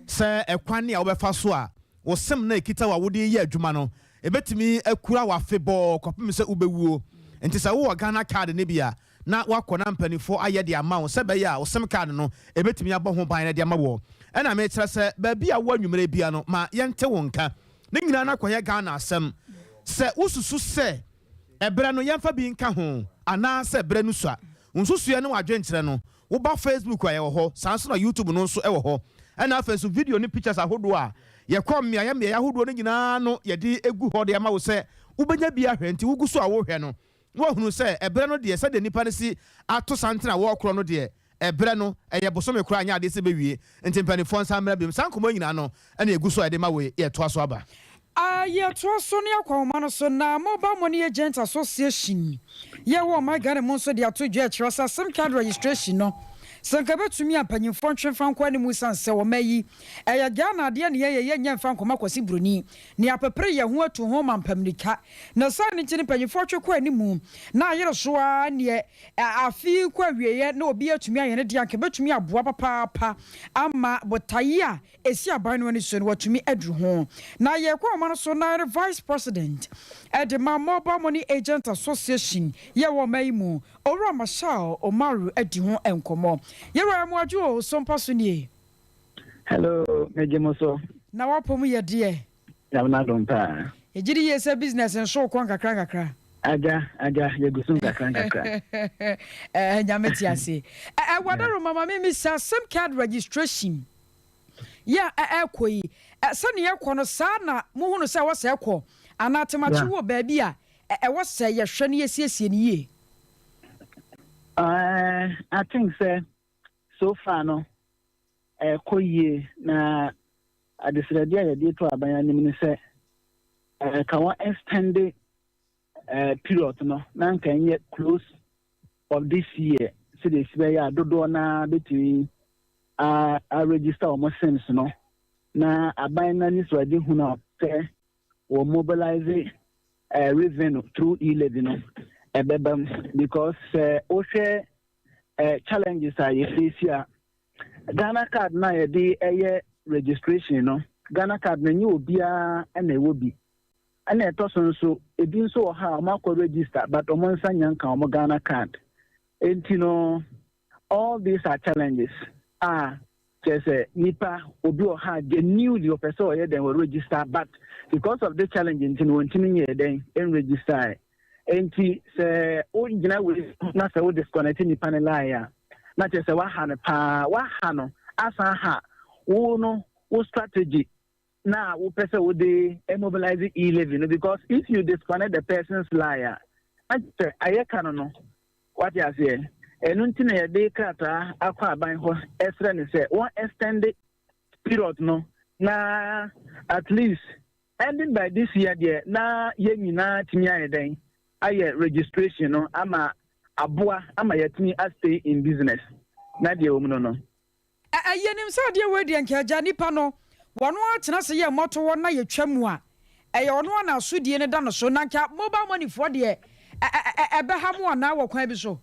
A: sɛ ɛkwan a wobɛfa so a wo sem no a ɛkita wo a wode reyɛ adwuma no ɛbɛtumi akura wo afebɔɔ kɔpem sɛ wobɛwuo. Nti sɛ wowɔ Ghana card no bi a na woakɔ na mpaninfoɔ ayɛ de ama wo sɛ ɛbɛyɛ a wo sem card no ɛbɛtumi abɔ ho ban de ama woɔ. Ɛna mekyerɛ sɛ baabi a wowɔ anwummerɛ bia no ma yɛnte wo nka. Ne nyinaa no akɔyɛ Ghana asɛm. Sɛ wosusu sɛ ɛberɛ no yɛmfa bi nka ho anaa sɛ berɛ no sua, wo nsusuiɛ ne w'adwenkyerɛ no, woba Facebook a yɛwɔ hɔ, saa nso na YouTube no nso wɔ hɔ. Ɛna afei nso video ne pictures ahodoɔ a yɛkɔ mmeaeɛ mmeaeɛ ahodoɔ no nyinaa no yɛde gu hɔ de ama wo sɛ wobɛnya bi ahwɛ. Nti wogu so a worehwɛ no na woahunu sɛ ɛberɛ no deɛ sɛdeɛ nnipa no si ato santene a wɔrekorɔ no deɛ Ɛberɛ no, ɛyɛ bosome koraa nyɛ adeɛ sɛ ɛbɛwie, nti mpaninfoɔ nsan mmra biom. Saa nkɔmmɔ yi nyinaa no na ɛgu so a yɛde ma wo yi, yɛtoa so aba.
B: A Yɛtoa so ne akwanhoma no so na Mobile Money Agent Association yɛ wɔ ɔman Ghana mu nso de ato dwa ɛkyerɛ sɛ sim card registration no sɛ nka ɛbɛtumi a mpanyinfoɔ ntwe mfa nkɔ anim esiane sɛ ɔman yi ɛyɛ Ghana adeɛ ne yɛyɛ yɛnyɛ mfa nkɔma Kwasi Broni ne apepere yɛn ho atu ho ma mpamirika na saa no nti no mpanyinfoɔ twe kɔ anim na ayere so ara neɛ Afe yi rekɔ awieeɛ na obi atumi ayɛ ne deɛ anka ɛbɛtumi aboa papaapa ama botaeɛ a ɛsi aban no ani so no watumi aduru ho. Na yɛrekɔ ɔman no so na yɛne Vice President de ma Mobile Money Agent Association yɛ wɔ ɔman yi mu, Owura Marshal Omaru adi ho nkɔmmɔ. Yɛwura Amoadwo o, so mpa so nie?
H: Hello, megye mo so.
B: Na w'apɔ mu yɛ deɛ?
H: Nyame n'adom paa.
B: Yɛgye di yie sɛ business nso rekɔ nkakra nkakra.
H: Agya, agya, yɛgu so nkakra nkakra.
B: Eh, Nyame te ase. Eh, eh, Wadaroma ma me misa sim card registration yɛ a ɛrekɔ yi, eh, sɛnea ɛkɔ no saa na muhu no sɛ ɛwɔ sɛ ɛkɔ anaa temakye wɔ baabi a ɛwɔ sɛ yɛhwɛ na yɛsiesie no yie?
H: Eh, I think sɛ so far no ɛrekɔ yie na Adesrɛdeɛ a yɛde reto aban anim ne sɛ ka wɔn extend period no na nka ɛnyɛ close of this year sɛdeɛ ɛsi bɛyɛ a dodoɔ no ara bɛtumi a register wɔn sims no na aban no ani so ade hunu a sɛ wɔ mobilize revenue through e-levy no ɛbɛba mu because sɛ wohwɛ challenges a yɛfeesi a Ghana card no a yɛde yɛ registration no. Ghana card no ɛnyɛ obiara na ɛwɔ bi. Ɛna ɛtɔ so nso, ebi nso wɔ ha a wɔn akɔ register but wɔn nsa nya nka wɔn Ghana card. Enti no, all these are challenges a kyerɛ sɛ nipa obi wɔ ha genuinely ɔpɛ sɛ ɔyɛ dɛn wɔ register, but because of the challenge nti no wɔntumi nyɛ dɛn nregister. Enti sɛ wogyina wei na sɛ wo disconnect nipa ne line a, na kyerɛ sɛ waha no paa, waha no asan ha wo no wo strategy na wopɛ sɛ wode mobilize e-levy no, because if you disconnect the person's line a, na kyerɛ ayɛ ka no, wate aseɛ? Ɛno nti na yɛde krataa akɔ aban hɔ ɛsrɛ ne sɛ wɔn extend period no na at least ending by this year deɛ, na yɛn nyinaa tumi ayɛ dɛn ayɛ registration no ama aboa ama yɛtumi stay in business na deɛ wɔ mu no.
B: Yɛnim sɛ adeɛ wei deɛ, nka agya nipa no wɔno atena se yɛ mmɔto hɔ na yɛtwa mu a, ɛyɛ ɔno a na asodie no da no so. Na nka mobile money foɔ deɛ, ɛbɛha mo anaa wɔ kwan bi so?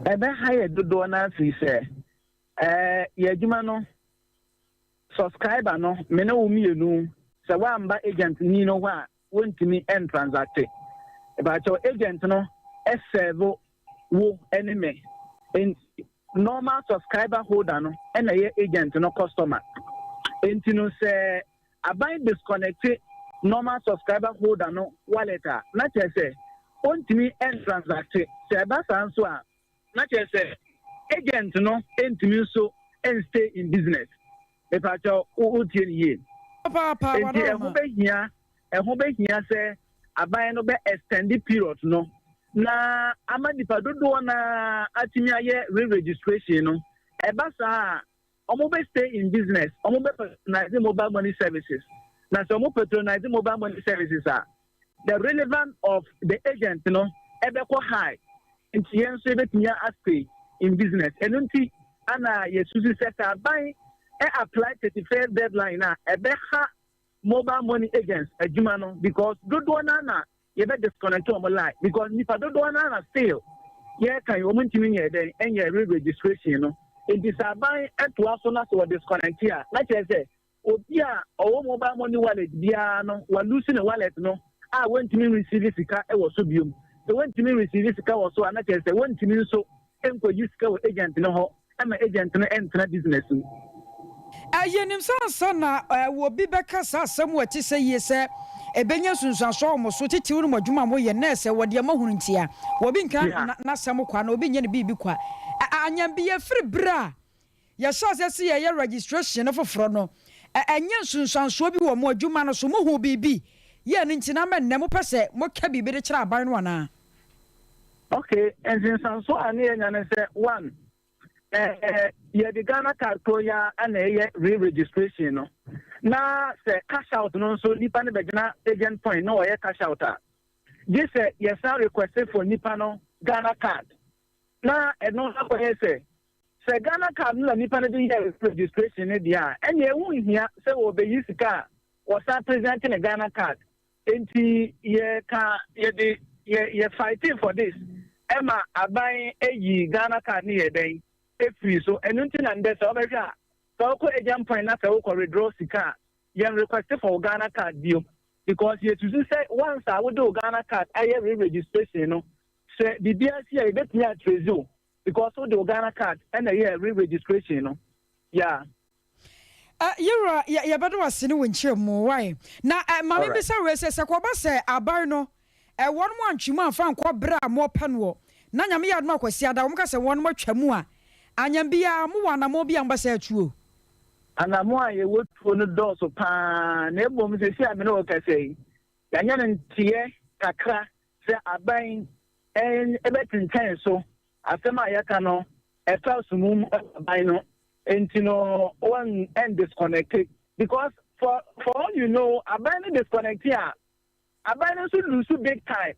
H: Ɛbɛha yɛ dodoɔ no afiri sɛ yɛ adwuma no subscriber no, me ne wo mmienu, sɛ woamba agent ni no hɔ a, wontumi ntransact. Ɛbaakyɛw, agent no ɛserve wo ne me, nti normal subscriber holder no ɛna ɛyɛ agent no customer. Nti no sɛ aban disconnect normal subscriber holder no wallet a, na kyerɛ sɛ ɔntumi ntransact. Sɛ ɛba saa nso a, na kyerɛ sɛ agent no ntumi nso nstay in business. Mepakyɛw, wotie ne yie?
B: Papaapa.
H: Nti ɛho bɛhia sɛ aban no bɛ extend period no na ama nipa dodoɔ na atumi ayɛ re-registration no. Ɛba saa a, wɔn bɛ stay in business, wɔn bɛ patronize mobile money services, na sɛ wɔn patronize mobile money services a, the relevance of the agent no ɛbɛkɔ high, nti yɛn nso yɛbɛtumi stay in business. Ɛno nti ana yɛsusu sɛ aban ɛ apply 31st deadline na ɛbɛha mobile money agents adwuma no, because dodoɔ naa na yɛbɛ disconnect wɔn line, because nipa dodoɔ naa na still yɛka yi wɔn ntumi nyɛ dɛn ɛnyɛ re-registration no. Nti sɛ aban ɛtoa so na sɛ wɔ disconnect a, na kyerɛ sɛ obi a ɔwɔ mobile money wallet biara no walose ne wallet no a wɔntumi receive sika ɛwɔ so biom. Sɛ wɔntumi receive sika wɔ so a, na kyerɛ sɛ wɔntumi nso nkɔyi sika wɔ agent no hɔ ɛma agent no ɛntena business mu.
B: Yɛnim sɛ ansa na wɔbi bɛka saa asɛm wɔ ɛte sɛ yie sɛ ɛbɛnya nsunsuansoɔ wɔ mo so, titiriw no mo adwuma a moyɛ na sɛ wɔde ama hunu ntia wɔbi nka n'asɛm kwa na obi nyɛ ne biribi kwa. Anyam bi yɛfiri berɛ a yɛhyɛ aseɛ sɛ yɛyɛ registration no foforɔ no, ɛnyɛ nsunsuansoɔ bi wɔ mo adwuma no so? Mohu biribi yɛ no nti na mɛnnɛ mopɛ sɛ moka biribi de kyerɛ aban no anaa?
H: Okay, nsunsuansoɔ a ne yɛnya ne sɛ, one, yɛde Ghana card koro ya ɛna ɛyɛ re-registration no, na sɛ cash out no nso, nipa no bɛgyina agent point na ɔyɛ cash out a, gye sɛ yɛsan request for nipa no Ghana card. Na ɛno akɔyɛ sɛ Ghana card no na nipa no de yɛ registration no deɛ a, ɛnna ɛho nhia sɛ wɔbɛyi sika a wɔsan present ne Ghana card. Nti yɛka yɛde yɛ fighting for this ɛma aban eyi Ghana card ne yɛ dɛn efiri so. Ɛno nti na ndɛ sɛ ɔbɛhwɛ a, sɛ ɔkɔ agent point na sɛ wokɔ withdraw sika a, yɛn request for Ghana card bio, because yɛsusu sɛ once a wode wo Ghana card ayɛ re-registration no, sɛ biribiara si a, yɛbɛtumi atrace o, because wode wo Ghana card ɛna ɛyɛ re-registration no, yeah.
B: Yɛwura, yɛbɛde wase ne wo nkyerɛ mu wae. Na maame bisa wei sɛ kɔba sɛ aban no wɔn mo antwe mu amfa nkɔ berɛ a moɔpɛ noɔ, na Nyame yɛ adom akwasi ada wɔn ka sɛ wɔn mo atwa mu a, anyam biara mowɔ anammɔn bi a mobɛsɛ atuo?
H: Anammɔn a yɛwɔ tuo no dɔɔso paa, na mmom sɛsi a me ne wo kasa yi, yɛanyɛ no nteɛ kakra sɛ aban ɛbɛtentɛn so. Asɛm a yɛka no ɛfa sumum aban no nti no wɔn ɛn disconnect, because for all you know, aban no disconnect a, aban no nso lose big time.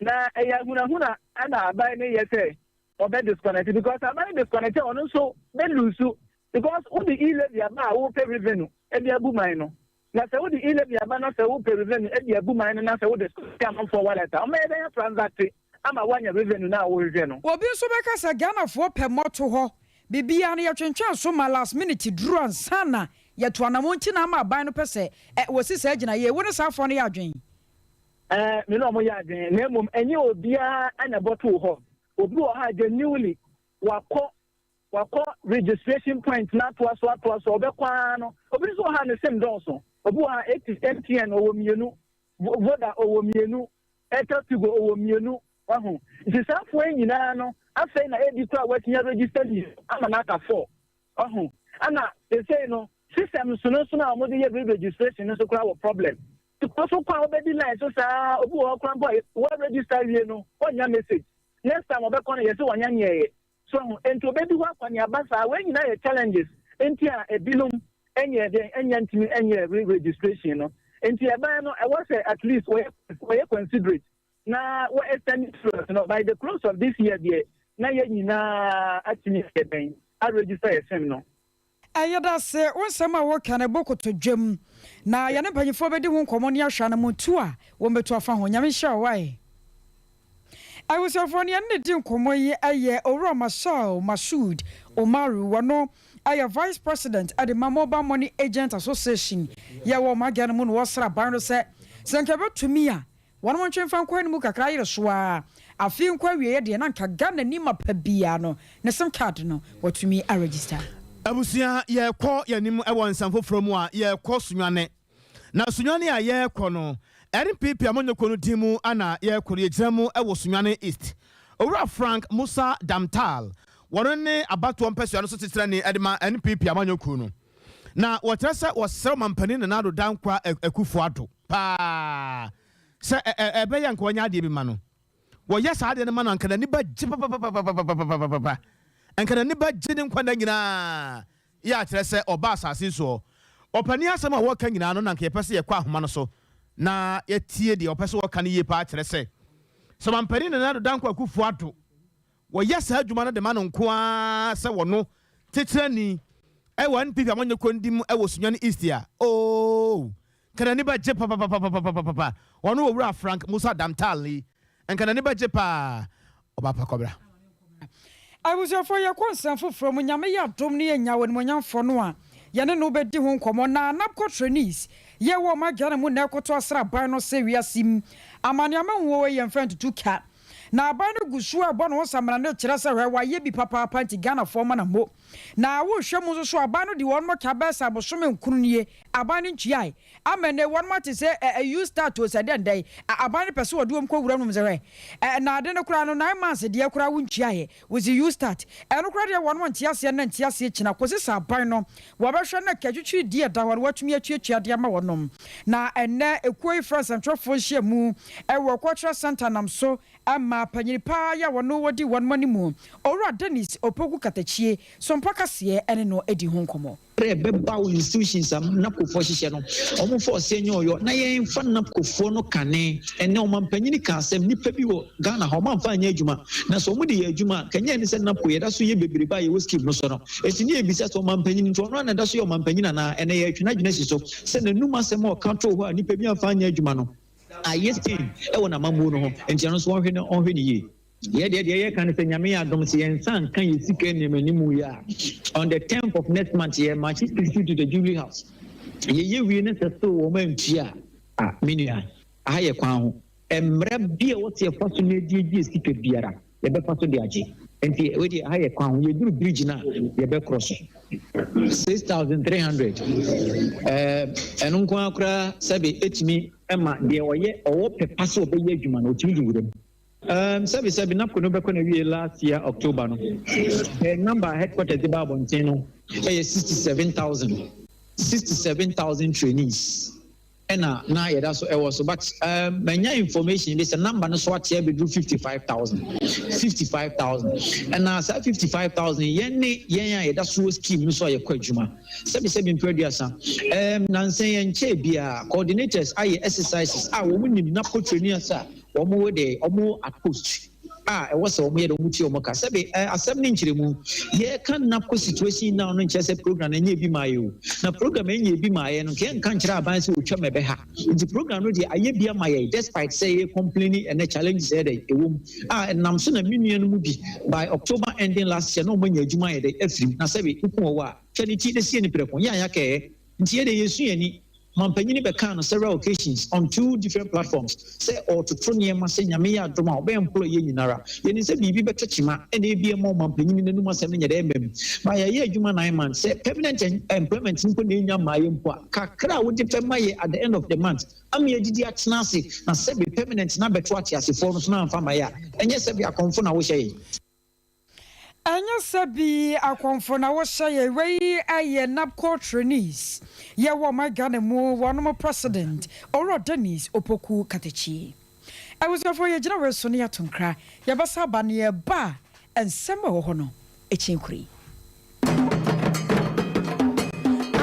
H: Na ɛyɛ ahunahuna ɛna aban no yɛ sɛ ɔbɛ disconnect, because aban no disconnect a, ɔno nso bɛ lose, because wode e-levy aba a, wopɛ revenue ɛde abu man no. Na sɛ wode e-levy aba na sɛ wopɛ revenue ɛde abu man no, na sɛ wode disconnect amanfoɔ wallet a, ɔmɛyɛ dɛn transact ama woanya revenue na a wohwehwɛ no?
B: Obi nso bɛka sɛ Ghanafoɔ pɛ mmɔto hɔ, biribiara no yɛtwentwɛn so ma last minute duru ansa na yɛto anamɔ nti na ama aban no pɛ sɛ ɛ wɔsi saa gyina yie. Wo ne saa afoɔ no yɛ adwen?
H: Ɛɛ, me ne ɔmo yɛ adwen, na mmom ɛnyɛ obiara ɛna ɛbɔtoo hɔ. Obi wɔ ha genuinely wakɔ registration point na atoa so, atoa so, ɔbɛkɔ ara no. Obi nso wɔ ha ne SIM dɔɔso. Obi wɔ ha eti MTN ɔwɔ mmienu, Voda ɔwɔ mmienu, Airtel Tigo ɔwɔ mmienu. Wahu nti saa afoɔ yi nyinaa no, afei na ebi kora wɔatumi register mmienu ama n'aka four. Wahu ɛna esei no system nsono a wɔde yɛ re-registration no nso koraa wɔ problem. Kɔ so kɔ a wobɛdi line so saa. Obi wɔ hɔ koraa mpo a wɔ register wie no, ɔnya message. Next time ɔbɛkɔ no, yɛsɛ wɔnya nyɛɛyɛ so ho, nti obɛdi hɔ akɔneaba saa. Wɔn nyinaa yɛ challenges nti a ebinom ɛnyɛ deɛ ɛnyɛ ntumi ɛnyɛ re-registration no. Nti ɛban no ɛwɔ sɛ at least wɔyɛ considerate na wɔ extend period no by the close of this year deɛ, na yɛn nyinaa atumi ayɛ bɛn a register yɛ SIM no.
B: Ɛyɛ da se wo nsɛm a wɔka no ɛbɔ kotodwam na yɛne mpanyimfoɔ bɛdi ho nkɔmmɔ ne ahwɛ anamontu a wɔmbɛtu afa ho. Nyame nhyira wo wae. Abusuafoɔ no, yɛne ne di nkɔmmɔ yi ɛyɛ Owura Marshal Mashood Omaru. Wɔno ɛyɛ vice president ɛde ma Mobile Money Agent Association yɛwɔ ɔman no mu, na wɔsra aban no sɛ nka ɛbɛtumi a wɔn mo ntwe mfa nkɔ anim kakra ayere so a afei nkɔ awieɛ deɛ, na nka Ghana ni mapa biara no ne SIM card no wɔtumi a register.
A: Abusua, yɛkɔ yɛnim wɔ nsɛm foforɔ mu a, yɛkɔ Sunyane, na Sunyane a yɛrekɔ no, NPP amanyɔkuo no din mu ana yɛrekɔ no. Yɛgyina mu wɔ Sunyane East. Owura Frank Musa Damtal, wɔno ne abatoɔ mpɛsua no so titenani de ma NPP amanyɔkuo no, na wɔkyerɛ sɛ wɔsrɛ ɔmampanin Nana Addo Dankwa Akufo Addo paa sɛ ɛbɛyɛ nka wɔnyɛ adeɛ bi ma no. Wɔyɛ saa adeɛ no ma no, anka n'ani bɛgye papapapapapapapa, nka n'ani bɛgye ne nkwa nna nyinaa. Yɛ akyerɛ sɛ ɔba asase soɔ ɔpani, asɛm a wɔka nyinaa no, na nka yɛpɛ sɛ yɛkɔ ahoma no so na yɛtie deɛ ɔpɛ sɛ wɔka no yie paa. Kyerɛ sɛ mampanin Nana Addo Dankwa Akufo Addo wɔyɛ saa adwuma no de ma no nko ara sɛ wɔno titenani ɛwɔ NPP amanyɔkuo no mu ɛwɔ Sunyani East a, ooo, nka n'ani bɛgye papapapapapapa. Ɔno wɔ wura Frank Musa Damtal yi, nka n'ani bɛgye paa. Ɔba kɔbra.
B: Abusuafoɔ, yɛkɔ nsɛm foforɔ mu. Nyame yɛ adom ne yɛnya wɔ animonyamfoɔ no a yɛne no bɛdi ho nkɔmmɔ. Na NABCO trainees yɛwɔ ɔma Ghana mu na ɛkɔto asraban no sɛ wiase mu amanneɛma huo yɛmfa ntutu ka, na aban no gu so a ɛbɔ ne ho samena no kyerɛ sɛ hwɛ, wayɛ bi papaapa, nti Ghanafoɔ ma na mo na wohwɛ mu nso so. Aban no de wɔn ka bɛɛ sɛ abosome 9 nie, aban no ntuae ama ne wɔn ate sɛ YouStart o, sɛ dɛn dɛn aban no pɛ sɛ wɔde wɔn kɔ wura nom sɛ hwɛ na ade no koraa no 9 months deɛ koraa wontuaeɛ, wosi YouStart ɛno koraa deɛ, wɔn nte aseɛ na nte aseɛ kyina kɔsi sɛ aban no wɔbɛhwɛ na katwitwiri di ɛda hɔ no wɔatumi atuatua de ama wɔnom. Na ɛnɛ ekuo yi frɛ nsɛntwerɛfoɔ nhyia mu ɛwɔ Cultural Center nam so ama panyini paa yɛ a wɔno wɔdi wɔn anim, Owura Dennis Opoku Katakyie Sompa Kaseɛ ɛne no adi ho nkɔmmɔ.
I: Berɛ ɛbɛba wo institutions a NABCOfoɔ hyehyɛ no, ɔmomfa ɔseɛ nyɛ ɔyɔ na yɛmfa NABCOfoɔ no kane. Ɛnɛ ɔmampanyini ka asɛm, nnipa bi wɔ Ghana ha ɔmamfa anyɛ adwuma, na sɛ ɔmode yɛ adwuma a kanyɛ ne sɛ NABCO yɛda so yɛ bebrebe a yɛwɔ scheme no so no. Ɛti ne yɛbisa sɛ ɔmampanyini nti ɔno ana ɛda so yɛ ɔmampanyini anaa? Ɛnɛ yɛtwe no adwene si so sɛ n'anum asɛm a ɔka too hɔ a nnipa bi amfa anyɛ adwuma no ayɛ stain ɛwɔ n'amammuo no ho, nti ɛno nso wɔnhwɛ no, ɔnhwɛ ne yie. Yɛ deɛ yɛka no sɛ Nyame yɛ adom sɛ yɛn nsa nka yɛ sika nneɛma anim yi a, on the 10th of next month yɛ march 60 to the Jubilee House. Yɛyɛ wie ne sɛ so wɔn antua a, me nua, aha yɛ kwan ho mmerɛ bi a wɔte yɛfa so na adi sika biara yɛbɛfa so de agye. Nti wei deɛ, aha yɛ kwan ho, yɛduru bridge no a yɛbɛkorɔ so 6300. Ɛno nko ara koraa sɛbe ɛtumi ma deɛ ɔyɛ ɔwɔ pɛpa sɛ ɔbɛyɛ adwuma no ɔtumi de wura mu. Sɛbi NABCO no bɛkɔ na wie last year October no, the number headquarters de ba abɔnten no ɛyɛ 67,000, 67,000 trainees ɛna na yɛda so ɛwɔ so. But manya information bi sɛ number no so ate abɛduru 55,000, 55,000. Ɛna saa 55,000 yɛn ne yɛn a yɛda so wɔ scheme no so a yɛkɔ adwuma, sɛbisɛbi mpɛ 30, nansɛn yɛn nkyɛn biara coordinators ayɛ exercises a wɔn nim NABCO trainees a wɔn wɔ de wɔn at post a ɛwɔ sɛ wɔn yɛ de wɔn tua wɔn ka. Sɛbi asɛm ne nkyerɛmu yɛka NABCO situation now no nkyerɛ sɛ program no nyɛ bi maa yɛ o, na program nyɛ bi maa yɛ no nkɛ nka nkyerɛ aban sɛ otwa mɛ bɛha. Nti program no deɛ ayɛ bi ama yɛ, despite sɛ yɛ complaining ɛnɛ challenges yɛ dɛ ɛwɔ mu a ɛnam so na me nua no mu bi by October ending last year na wɔn anya adwuma yɛ dɛ afirim. Na sɛbi kuku wɔ hɔ a twɛ ne ti na sie ne prɛko yɛn a yɛakɛɛ. Nti yɛ deɛ yɛsu yɛn ani. Mampanyini bɛkaa no several occasions on two different platforms sɛ ɔɔtoto nneɛma sɛ Nyame yɛ adom a ɔbɛ employ yɛn nyinara. Yɛnim sɛ biribi bɛtɔ kyema ɛna ebia ɛma ɔmampanyini n'anum asɛm no nyɛ dɛ ɛmma mu. But yɛayɛ adwuma nine months sɛ permanent employment no mpo na ɛnnya mmaa yɛn mpo a, kakra a wode bɛma yɛ at the end of the month ama yɛadidi atena ase na sɛbe permanent no abɛto ateasefoɔ no so na amfa amma yɛ a, ɛnyɛ sɛbe akɔmfo na wohyɛ yɛn.
B: Ɛnyɛ sɛ bi akɔmfo na wohyɛ yɛ wei yɛ NABCO trainees yɛ wɔ ɔman Ghana mu wɔnom president Owura Dennis Opoku Katakyi. Abusuafoɔ yɛ gyina wei so na yɛato nkra yɛbɛsa aba na yɛba a nsɛm a ɛwɔ hɔ no ɛkyin kure.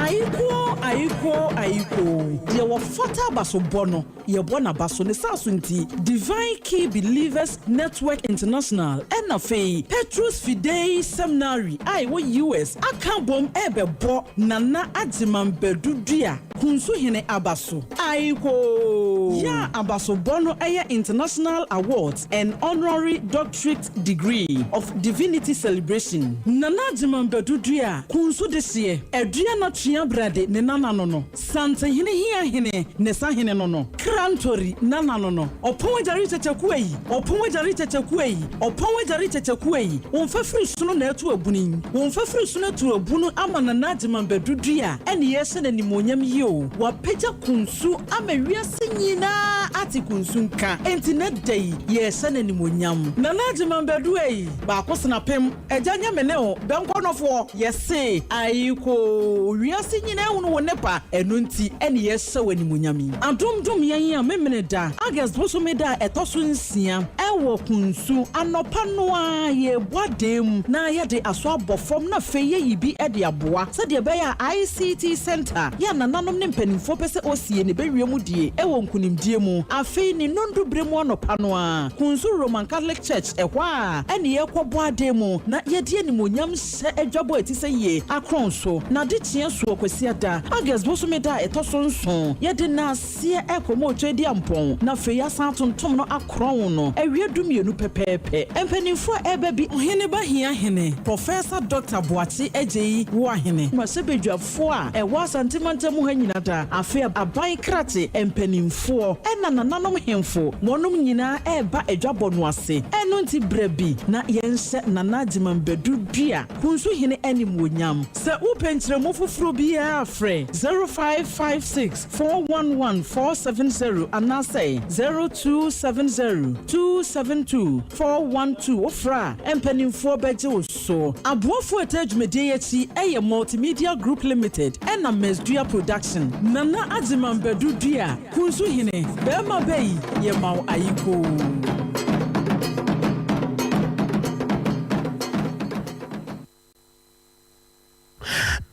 J: Ayikoo ayikoo ayikoo, deɛ wɔfata abasobɔ no yɛbɔ n'abaso. Ne saa so nti, Divine Key Believers Network International ɛna afei Petrus Fidei Seminary a ɛwɔ US aka abom ɛrebɛbɔ Nana Agyeman Badu Dua Kunsuhene abaso. Ayikoo! Yɛ a abasobɔ no yɛ International Awards and Honorary Doctorate Degree of Divinity Celebration. Nana Agyeman Badu Dua Kunsu dehyeɛ, Adua Natwea Brade ne nana no no, Santehene Hiahene ne sahene no no, Krantori nana no no, Ɔpɔn Agyare Kyɛkyɛku ei, Ɔpɔn Agyare Kyɛkyɛku ei, Ɔpɔn Agyare Kyɛkyɛku ei, Wo mfafiri sono na ɛto abunu yi, Wo mfafiri sono atu abunu ama Nana Agyeman Badu Dua ɛne yɛrehyɛ no animuonyam yi o, Wapagya Kunsu ama wiase nyinaa ate Kunsu nka, enti nɛ da yi yɛrehyɛ no animuonyam. Nana Agyeman Badu ei, baako sena apem. Agya nyɛ me ne wo bɛnkɔnɔfoɔ. Yɛse ayikoo wiase nyinaa hunu wo nnepa ɛno nti ɛne yɛhyɛ wo animuonyam yi. Adom dom yɛn a Memene da, August bosome da a ɛtɔ so nsia ɛwɔ Kunsu anɔpa no ara yɛrebɔ adan mu na yɛde aso abɔ fam na afei yɛyi bi de aboa sɛdeɛ ɛbɛyɛ a ICT Centre yɛ a nananom ne mpanimfoɔ pɛ sɛ ɔsie no bɛwie mu die ɛwɔ nkunimdie mu. Afei ne nnɔndu berɛ mu anɔpa no ara Kunsu Roman Catholic Church Ɛhɔ a ɛne yɛrekɔbɔ adan mu na yɛde animuonyam hyɛ adwabɔ a ɛte sɛ yie akorɔn so. N'adekyeɛ soɔ Kwasiada, August bosome da a ɛtɔ so nson, yɛde nnaaseɛ rekɔma Otwedeampɔn na afei yɛasan atontom no akorɔn no awia dumienu pɛpɛɛpɛ. Mpanimfoɔ a ɛreba bi. Ɔhene ba hia hene, Professor Doctor Boakye Agyei Woahene. Mmarahyɛbadwafoɔ a ɛwɔ Asante mantam mu ha nyina da, afei aban krakye mpaninfoɔ ɛna nananom hemfo wɔnom nyinaa ɛreba adwabɔ no ase, ɛno nti brɛ bi na yɛnhyɛ Nana Agyeman Badu Dua Kunsu Hene animuonyam. Sɛ wopɛ nkyerɛmu foforɔ biara a frɛ 0556 411 470 anaasɛ 0270 272 412 wofrɛ a mpaninfoɔ bɛgye wo so. Aboafo a ɛtaa dwumadie yi akyi yɛ Multimedia Group Limited ɛna Mess Dua Production. Nana Agyeman Badu Dua, Kunsu Hene, Bɛɛma bɛ yi, yɛ ma wo ayikoo.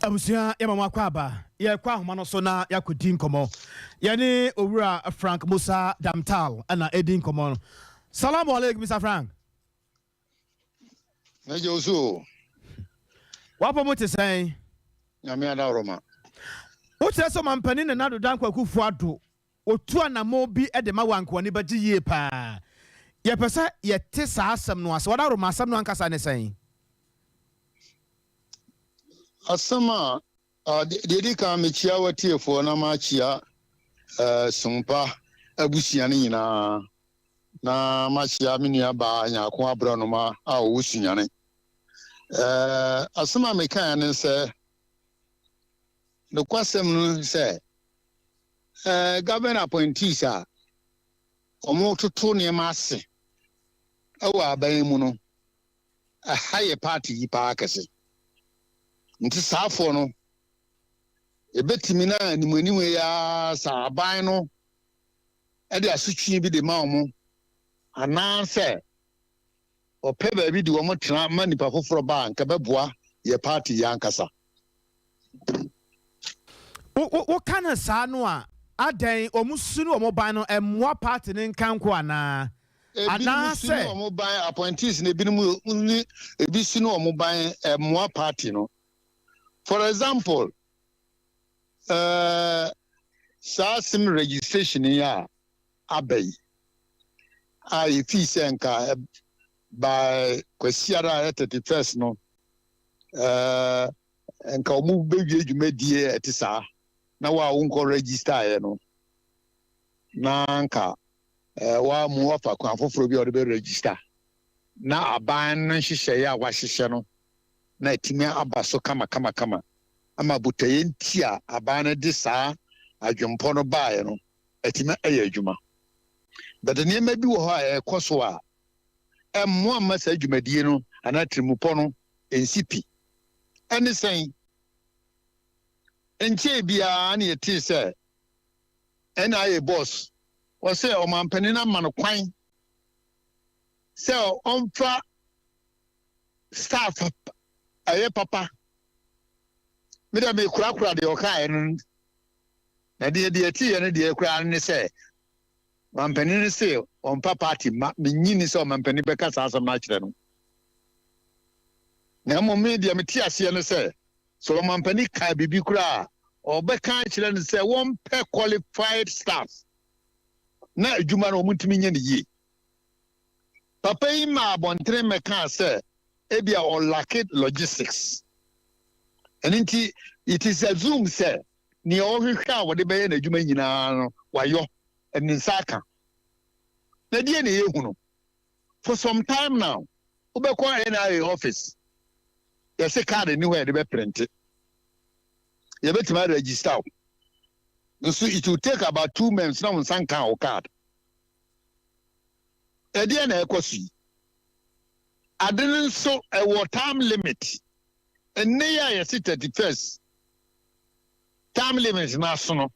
A: Abusua yɛma mo akɔ aba yɛkɔ ahoma no so na yɛakɔdi nkɔmmɔ yɛne owura Frank Musa Damtal ɛna ɛdi nkɔmmɔ no. Salamu alaikum Mr. Frank.
K: Mɛgye wo so o.
A: W'apɔ mu te sɛn?
K: Nyame adaworoma.
A: Wokyerɛ sɛ Ɔmampanin Nana Addo Dankwa Akufo Addo otu anammɔn bi de ma wo a anka w'ani bɛgye yie paa. Yɛpɛ sɛ yɛte saa asɛm no ase. W'adaworoma, asɛm no ankasa ne sɛn?
K: Asɛm a, deɛ ɛdi kan mekyia w'atiefoɔ na makyia Sumpa abusua no nyinaa. na mahyia me nua baa Nyarko Aborɔnoma a ɔwɔ Sunyani. Ɛɛ, asɛm a mekaeɛ ne sɛ, nokwasɛm no sɛ, ɛɛ, government appointees a wɔtoto nneɛma ase wɔ aban mu no, ɛha yɛ party yi paa kɛse. Nti saafoɔ no, ebetumi na animuanimu yi ara sa aban no de asotwe bi de ma wɔn anaasɛ ɔpɛ baabi de wɔn tena ma nipa foforɔ ba a, nka bɛboa yɛ party yi ankasa.
A: Woka no saa no a, adɛn wɔn su ne wɔn ban no mmoa party no nkanko anaa?
K: Ebinom su ne wɔn ban, appointees no ebinom ne ebi su ne wɔn ban mmoa party no. For example, Ɛɛ saa sim registration yi a aba yi a yɛfii sɛ nka by Kwasiada a ɛyɛ 31st no ɛɛ nka wɔn bɛwie dwumadie a ɛte saa. Na wo a wonkɔ register yɛ no, na nka eh, woamu wafa kwan foforɔ bi a wɔde bɛ register na aban no nhyehyɛeɛ a wahyehyɛ no na atumi aba so kamakamakama ama botaeɛ nti a aban no de saa adwempɔ no baeɛ no atumi ayɛ adwuma. But nneɛma bi wɔ hɔ a ɛrekɔ so a ɛmmoa mma saa dwumadie no anaa tirimupɔ no nsi pi. Ɛne sɛn? Nkyɛe biara na yɛtee sɛ NIA boss ɔsɛ ɔmanpanin ama no kwan sɛ ɔmfa staff ɛyɛ papa. Me deɛ mekorakora deɛ ɔkaeɛ no, na deɛ deɛ ɛteeɛ no deɛ koraa ne sɛ ɔmanpanin no se ɔmfa party mma. Menyi ni sɛ ɔmanpanin bɛka saa asɛm no akyerɛ no. Na mmom me deɛ mete aseɛ no sɛ, sɛ ɔmanpanin ka biribi koraa a, ɔbɛka akyerɛ no sɛ wɔmpɛ qualified staff na adwuma no wɔntumi nyɛ no yie. Papa yi maa abɔntene mmɛkaa sɛ ebia ɔlacke logistics. Ɛno nti, it is assumed sɛ nea ɔhwehwɛ a wɔde bɛyɛ n'adwuma nyinaa no, wayɔ, ne nsa aka. Na deɛ na yɛhu no, for some time now, wobɛkɔ NIA office, yɛse card nni hɔ a yɛde bɛprinte. Yɛbɛtumi aregister wo. Nso it will take about 2 months na wo nsa nka wo card. Ɛdeɛ na ɛkɔ so yi? Ade no nso ɛwɔ time limit. Ɛnnɛ yi a yɛse 31st, time limit no aso no,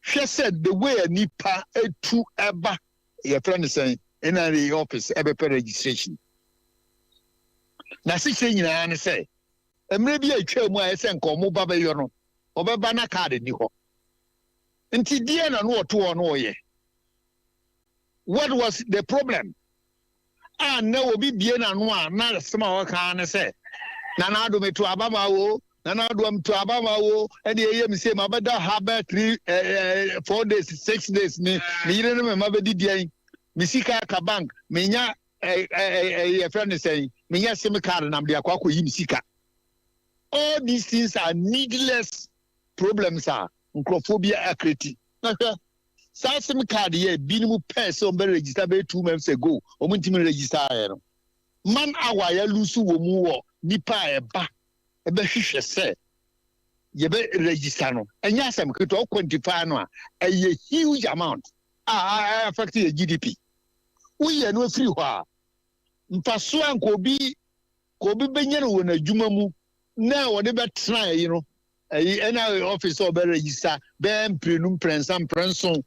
K: hwɛ sɛ the way a nipa etu ɛba, yɛfrɛ no sɛn, NIA office ɛbɛpɛ registration. Na asekyerɛ nyinaa ne sɛ mmerɛ bi a atwa mu a ɛsɛ nka ɔmo ba bɛyɔ no, ɔbɛba na card ni hɔ. Nti deɛ na no ɔto hɔ no ɔyɛ, what was the problem a nnɛ obi bie n'ano a na asɛm a ɔka ne sɛ, "Nana Addo, meto aba ma wo, Nana Addo, meto aba ma wo, ɛne ɛyɛ mi sɛ mabɛda ha bɛɛ 3 4 days, 6 days, me me yere ne me mma bɛdi deɛn? Me sika aka bank, menya ɛɛ ɛɛ yɛfrɛ no sɛn, menya SIM card na mede akɔ akɔyi me sika." All these things are needless problems a nkurɔfoɔ bi acreate. Na hwɛ saa SIM card yɛ binom pɛɛ sɛ wɔn bɛ register bɛyɛ 2 months ago, wɔn ntumi register ayɛ no. Man hour yɛ lose wɔ mu wɔ nipa a ɛba ɛbɛhwehwɛ sɛ yɛbɛ register no, ɛnyɛ asɛm ketewa. O quantify no a, ɛyɛ huge amount a a affect yɛ GDP. Woyɛ no afiri hɔ a, mfaso a nka obi ka obi bɛnya no wɔ n'adwuma mu na wɔde bɛtena ɛyi no ɛyi ɛna office a ɔbɛ register bɛyɛ mprenu, mprɛnsa, mprɛnson,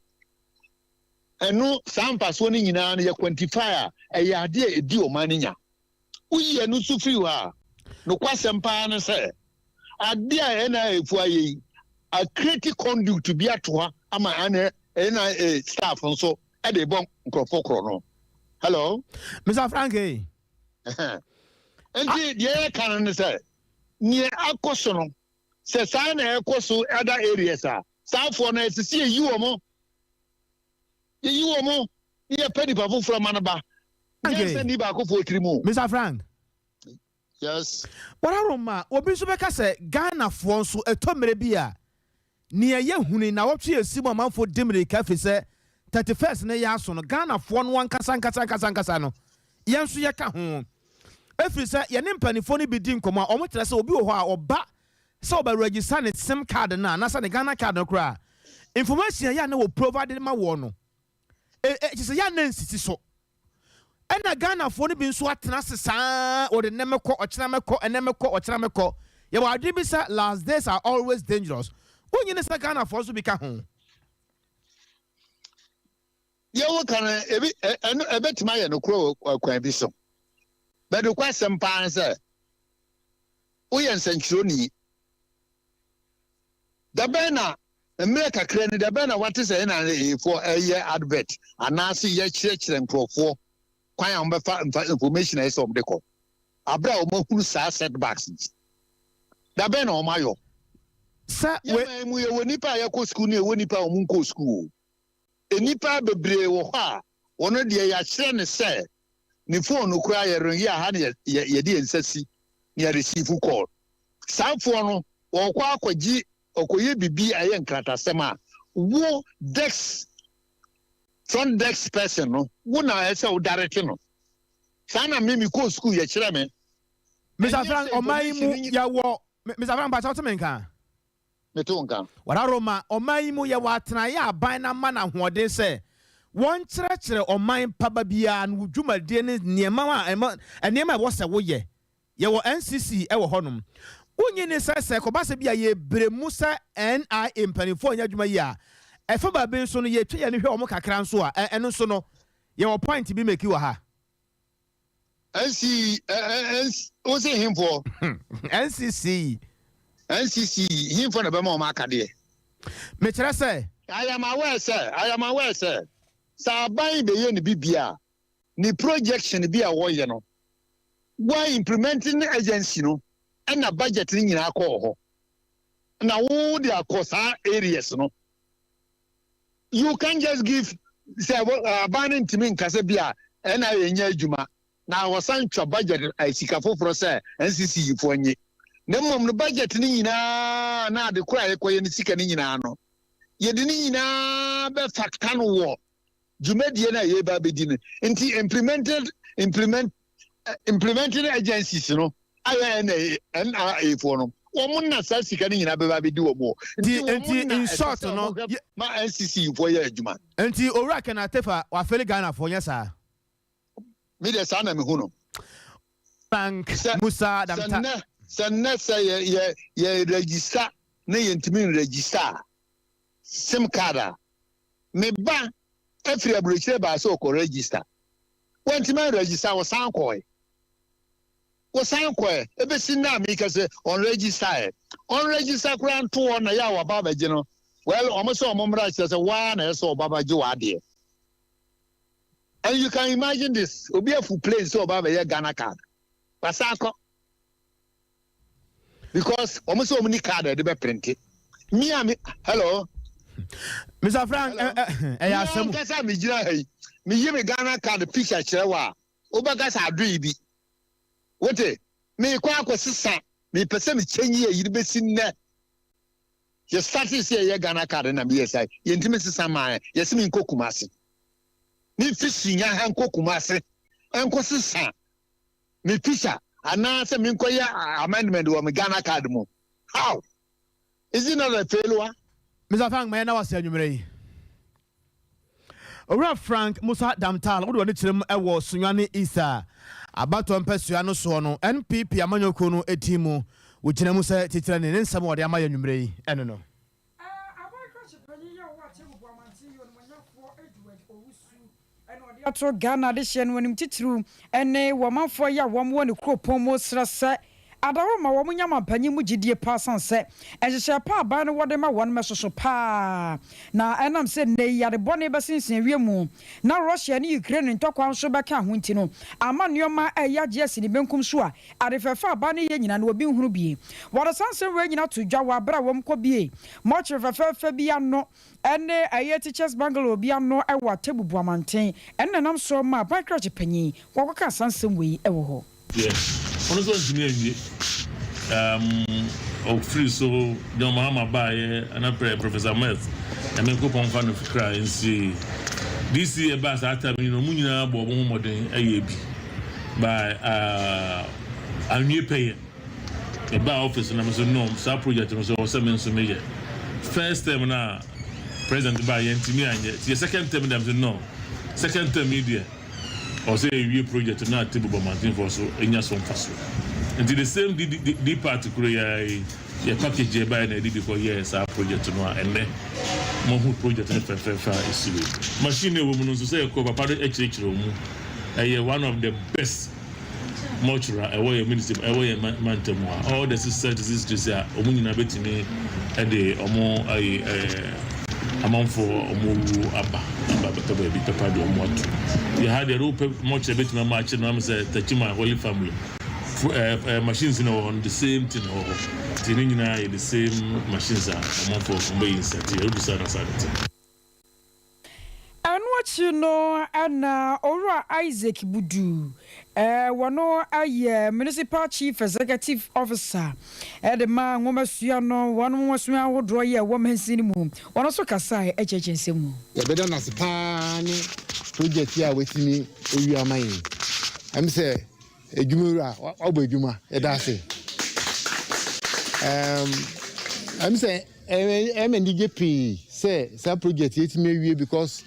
K: ɛno saa mfasoɔ no nyinaa no yɛ quantify a, ɛyɛ adeɛ a ɛdi ɔman no nya. Woyi ɛno nso firi hɔ a, nokwasɛm paa no sɛ adeɛ a NIA fo ayɛ yi acreate conduit bi ato hɔ ama ɛna NIA staff nso ɛde bɔ nkurɔfoɔ korɔ no. Hello?
A: Mr Frank.
K: Nti deɛ yɛka no ne sɛ nea akɔ so no, sɛ saa na ɛkɔ so other areas a, saafoɔ no ɛsisi yɛyi wɔ mo, yɛyi wɔ mo ne yɛpɛ nipa foforɔ ma no ba nyɛ ni baakofoɔ tiri mu.
A: Mr Frank.
K: Yes.
A: Wɔraroma obi nso bɛka sɛ Ghanafoɔ nso ɛtɔ mmerɛ bi a nea yɛhunu na wɔtwe esi mu, amanfoɔ di mmirika fi sɛ 31st ne yɛ aso no, Ghanafoɔ no ankasa nkasa nkasa nkasa no, yɛn nso yɛka ho, ɛfiri sɛ yɛne mpanimfoɔ no bi di nkɔmmɔ a, ɔmo kyerɛ sɛ obi wɔ hɔ a ɔba sɛ ɔbɛ register ne SIM card no a anaasɛ ne Ghana card no koraa, information a yɛ a na wɔ provide ma wɔ no, ɛ ɛ kyerɛ sɛ yɛ a na nsisi so. Ɛna Ghanafoɔ no bi nso atena ase saa, wɔde nnɛ mɛkɔ, ɔkyena mɛkɔ, ɛnɛ mɛkɔ, ɔkyena mɛkɔ. Yɛwɔ adwene bi sɛ last days are always dangerous. Wonyini sɛ Ghanafoɔ nso bi ka ho.
K: Deɛ woka no ebi ɛno ɛbɛtumi ayɛ no koro wɔ kwan bi so, bɛde kɔ asɛm paa ne sɛ woyɛ nsɛnkyerɛni dabɛn na mmerɛ kakra ni dabɛn na wate sɛ ɛna efoɔ ɛyɛ advert anaasɛ yɛkyerɛkyerɛ nkurɔfoɔ kwan a wɔbɛfa nfa information a ɛsɛ wɔn de kɔ abere a wɔn ahunu saa setbacks nti, dabɛn na wɔn ayɔ?
A: Sɛ
K: yɛn mu yɛwɔ nipa a yɛkɔ sukuu ne yɛwɔ nipa a wɔn nkɔ sukuu o. Nipa bebree wɔ hɔ a wɔn deɛ yɛakyerɛ ne sɛ ne phone no koraa yɛ ring a ha ne yɛde yɛn nsa si ne yɛ receive call. Saa foɔ no wɔkɔ akɔgye. ɔkɔyɛ biribi a ɛyɛ nkratasɛm a, wo desk, front desk person no, wo na ɛsɛ sɛ wo direct no. Saa na me mekɔɔ sukuu yɛkyerɛ me.
A: Mister
K: Ɛnyɛ
A: Frank,
K: sɛ
A: ɔman yi
K: information
A: mu
K: no nyina.
A: yɛwɔ, Mister Frank, mpakyɛ wote me nka?
K: Mete wo nka.
A: Wadaroma, ɔman yi mu yɛwɔ atenaeɛ a aban no ama no ahoɔden sɛ wɔnkyerɛkyerɛ ɔman pa ba biara no wo dwumadie ne nneɛma a ɛma nneɛma a ɛwɔ sɛ woyɛ. Yɛwɔ NCC wɔ hɔnom. Wonnye nni sɛ sɛ ɛkɔba sɛ bi a yɛrebrɛ mu sɛ NIA mpanimfoɔ nyɛ adwuma yie a, ɛfa baabi nso no yɛtwa yɛn ani hwɛ wɔn kakra nso a, ɛno nso no yɛwɔ point bi make wɔ ha.
K: NC ɛ wo se hemfoɔ?
A: NCC.
K: NCC hemfoɔ na ɛbɛma wɔn akadeɛ?
A: Mekyerɛ sɛ.
K: I am aware sɛ, I am aware sɛ, sɛ aban bɛyɛ ne bibia a, ne projection bi a wɔyɛ no, wa implementing agency no ɛna budget no nyinaa kɔɔ hɔ. Na wo de akɔ saa areas no. You can just give sɛ aban no ntumi nka sɛ bi a ɛna yɛnyɛ adwuma na wɔsan twa budget sika foforɔ sɛ NCC yifoɔ nye. Na mmom no budget no nyinaa na ade koro a yɛkɔyɛ no sika no nyinaa no yɛde ne nyinaa bɛfakta no wɔ dwumadie no a yɛreba abɛdi no nti implemented implement implementing agencies no ayɛ NRA foɔ no wɔn na saa sika no nyinaa bɛba abɛdi wɔn hɔ nti wɔn na ɛsɛ sɛ wɔn hwɛ ma NCC foɔ yɛ adwuma.
A: Nti Owura Ken Atefa wafeli Ghana foɔ nyɛ saa?
K: Me deɛ saa na mehu no.
A: Frank Musa Damta.
K: Sɛ nnɛ sɛ nnɛ sɛ yɛ yɛ yɛ register na yɛntumi nregister a sim card a me ba afiri aburokyire baa sɛ ɔkɔ register wantumi anregister ɔsan kɔɛ wɔsan kɔɛ ebesi nnɛ a meka sɛ ɔnregister ɛ ɔnregister koraa nto hɔ na yɛ a waba abɛgye no well wɔn sɛ wɔn mmra kyerɛ sɛ waa na ɛsɛ ɔba abɛgye w'adeɛ and you can imagine this obi afu plane sɛ ɔba abɛyɛ Ghana card wasan kɔ. Because wɔn sɛ wɔn ni card a yɛde bɛ printe. Me a me hello.
A: Mr Frank ɛyɛ asɛm.
K: Me ankasa me gyina ha yi me yi me Ghana card picture kyerɛ wo a wobɛka sɛ adoe bi. Wote me kɔ akɔ sesa me pɛ sɛ me change yɛ yiri bɛsi nnɛ. Yɛ start sɛ yɛyɛ Ghana card na me yɛ sa yɛntumi sesa maa yɛ sɛ me nkɔ Kumasi. Me fi Sunya ha nkɔ Kumasi nkɔ sesa me picture anaa sɛ menkɔyɛ amendment wɔ me Ghana card mu. How? Is it not a failure?
A: Mister Frank, ma yɛnna wo ase anwummerɛ yi. Owura Frank Musa Damtal, wode w'ani kyerɛ mu wɔ Sunyani East a abatoɔ mpasua no soɔ no, NPP amanyɔkuo no din mu, wogyina mu sɛ titirani. Ne nsɛm a ɔde ama yɛn anwummerɛ yi, ɛne no.
B: Aban krakye panyin yi a ɔwɔ Atebubu Amanten yi Onimuonyamfoɔ Edward Owusu na ɔde ato Ghana adehyeɛ no anim titiriw ne wɔ manfoɔ yi a wɔn wɔ ne kuropɔn mu srɛ sɛ adaworoma wɔn nya mampanyin mu gyidie paa sane sɛ nhyehyɛɛ pa a aban no wɔ de ma wɔn mɛsoso paa na ɛnam sɛ nnɛ yi yare bɔne bɛsensɛn wiem na Russia ne Ukraine ntɔkwa nso bɛka ho nti no ama nneɛma ɛreyɛ agye asi ne benkum so a ade fɛfɛ a aban no yɛ nyinaa no obi nhunu bie. Wɔde saa nsɛm wei nyinaa to dwa wɔ abere a wɔn kɔ bie mɔkyere fɛfɛɛfɛ bi ano ne ɛyɛ Teachers Bungalow bi ano wɔ Atebubu Amanten. Ɛno na ɛnam so maa Ban Krakye Panyin kɔkɔkaa saa nsɛm wei wɔ hɔ.
L: Deɛ ɔno nso antumi anwie. Um, ɔfiri so John Mahama baeɛ ana prɛ Professor Mills Nyame Nyankopɔn mfa no kra nsie yie. DC ɛbaa saa time yi no ɔmo nyinaa bɔɔ ɔmo ho mmɔden ɛyɛɛ bi by uh, anwie pɛyɛ. Mebaa office no na me so no saa project no so ɛwɔ sɛ me nso meyɛ. First term no a president baa yɛntumi anyɛ nti yɛ second term deɛ me so no second term yi deɛ ɛwɔ sɛ yɛwie project no a Tebu Bɔmantenfoɔ so nya so mfasoɔ. Nti the same D, D, D part koro yi ara yi yɛ package yɛ baeɛ na yɛde bi kɔ yɛɛ saa project no a ɛnnɛ moahu project no fɛfɛɛfɛ a ɛsi wei. Machine no ɛwɔ mu no nso sɛ yɛkɔ papa no kyerɛkyerɛ wɔn mu ɛyɛ one of the best Mortuary a ɛwɔ yɛn ministry mu, ɛwɔ yɛn mantam mu ha, all the 36 districts a wɔn nyinaa bɛtumi de wɔn ayi ɛɛ amanfoɔ wɔn wuo aba aba bɛpɛ baabi pɛpa de wɔn ato. Yɛ ha deɛ wopɛ mortuary bɛtumi ama akyere no ama sɛ Techiman Holy Family fo ɛɛ ɛɛ machines na ɛwɔ hɔ no the same thing na ɛwɔ hɔ nti ne nyinaa yɛ the same machines a amanfoɔ wɔn bɛyi nsa ti ɛrebisa na saa ne te.
B: Ɛno akyi. akyi no na Owura Isaac Budu, wɔno yɛ Municipal Chief Executive Officer de ma nwomasua no, wɔn nwomasua ahodoɔ yi a ɛwɔ mansin no mu, wɔno nso kasae kyerɛkyerɛ nsɛm mu.
M: Yɛbɛda no ase paa ne project yi a watumi awie ama yɛn yi. Ɛm sɛ adwumawura wabɔ adwuma, yɛda ase. Ɛm ɛm sɛ ɛyɛ me anigye pii sɛ saa project yi atumi awie because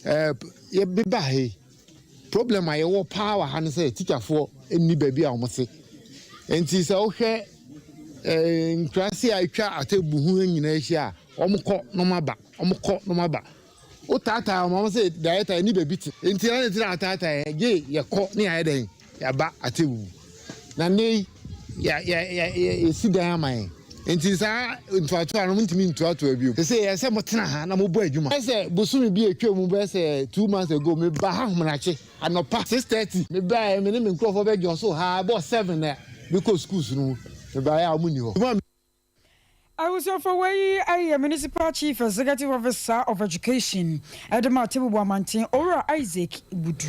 M: ɛɛ yɛbeba ha yi problem a yɛwɔ paa wɔ ha ne sɛ tikyafoɔ nni baabi a wɔte. Nti sɛ wohwɛ ɛɛ nkuraase a atwa atebu ho nyinaa ahyia a, wɔkɔ na wɔaba, wɔkɔ na wɔaba. Wotaataa wɔn a, wɔn se director yɛnni baabi te. Nti adɛn nti na ataataa yɛn? Gye yɛkɔ ne yɛayɛ dɛn? Yɛaba atewu. Na nnɛ yi, yɛ, yɛ, yɛ, yɛ, yɛsi dan ama yɛn. Nti saa ntoatoa no, montumi ntoatoa bio. Seesei ɛyɛ sɛ motena ha na mobɔ adwuma. Bɛyɛ sɛ bosome bi a atwam mu, bɛyɛ sɛ 2 months ago, mebaa ha ahomakye, anɔpa 6:30. Mebaeɛ, me ne me nkurɔfoɔ bɛdwɔ so ha, ɛbɔɔ 7 na mekɔɔ schools no mu. Mebaeɛ a wɔnni hɔ.
B: Abusuafo wei yɛ Municipal Chief Executive Officer of Education de ma Atebubu Amanten, Owura Isaac Budu.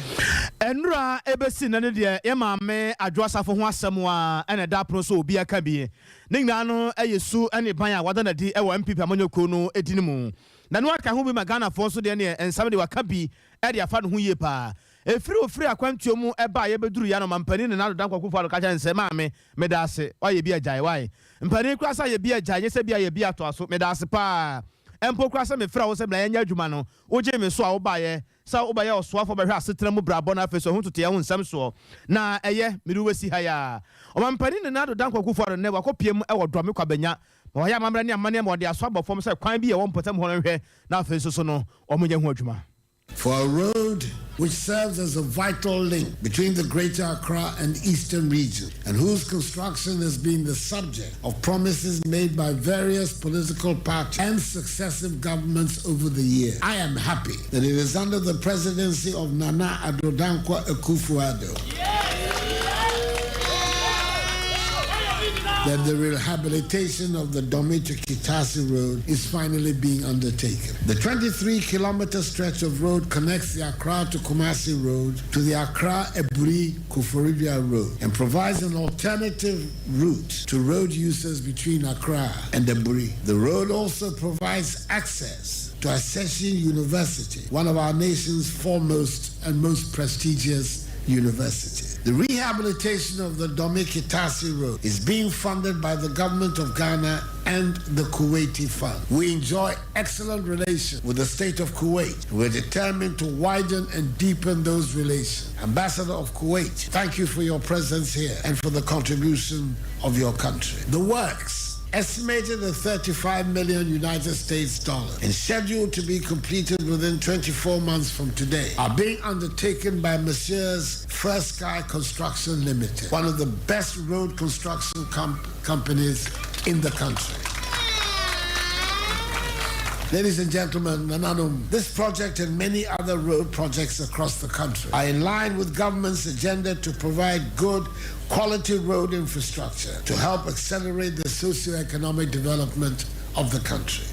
A: Nnora ɛbɛsi nnɛ no deɛ yɛ maame Adwo Asafo ho asɛm a ɛna ɛda apono so obi aka bi. Ne nyinaa no yɛ su ne ban a wada no adi wɔ NPP amanyɔkuo no din mu. Na ɛno aka ho bi ma Ghanafoɔ nso deɛ neɛ nsɛm deɛ waka bi de afa ne ho yie paa. Ɛfiri ofiri akwantuo mu ɛbaeɛ bɛduru yɛ no ɔmampanin Nana Addo Dankwa Akufo-Addo ka kyerɛ no sɛ maame meda ase woayɛ bi agyae why mpanin koraa sɛ ayɛ bi agyae nyɛ sɛ bi ayɛ bi atoa so meda ase paa mpo koraa sɛ mefrɛ wo sɛ bra yɛnyɛ adwuma no wogyee me so a wobaeɛ sɛ wobɛyɛ ɔsoafoɔ bɛhwɛ asetena mu brabɔ na afei so ɛho ntotoeɛ ho nsɛm soɔ na ɛyɛ mede wo bɛsi ha yi a ɔmampanin Nana Addo Dankwa Akufo-Addo nnɛ wakɔpie mu wɔ Dɔme Kwabenya ma wɔayɛ amammerɛ ne amanneɛ ma wɔde aso abɔ fam sɛ kwan bi a ɛwɔ mpɔtam hɔ no nhwɛ na afei nso so no wɔnyɛ ho adwuma.
N: For a road which serves as a vital link between the Greater Accra and Eastern region, and whose construction has been the subject of promises made by various political parties and successive governments over the years. I am happy that it is under the presidency of Nana Addo Dankwa Akufo-Addo that the rehabilitation of the Dome to Kitase Road is finally being undertaken. The 23-kilometer stretch of road connects the Accra to Kumasi Road to the Accra Aburi Koforidua Road and provides an alternative route to road users between Accra and Aburi. The road also provides access to Ashesi University, one of our nation's foremost and most prestigious university. The rehabilitation of the Dome Kitase Road is being funded by the government of Ghana and the Kuwaiti Fund. We enjoy excellent relations with the state of Kuwait. We're determined to widen and deepen those relations. Ambassador of Kuwait, thank you for your presence here and for the contribution of your country. The works estimated at 35 million United States dollars and scheduled to be completed within 24 months from today, are being undertaken by Messrs. First Sky Construction Limited, one of the best road construction companies in the country. Ladies and gentlemen, Nananom, this project and many other road projects across the country are in line with government's agenda to provide good quality road infrastructure to help accelerate the socio-economic development of the country.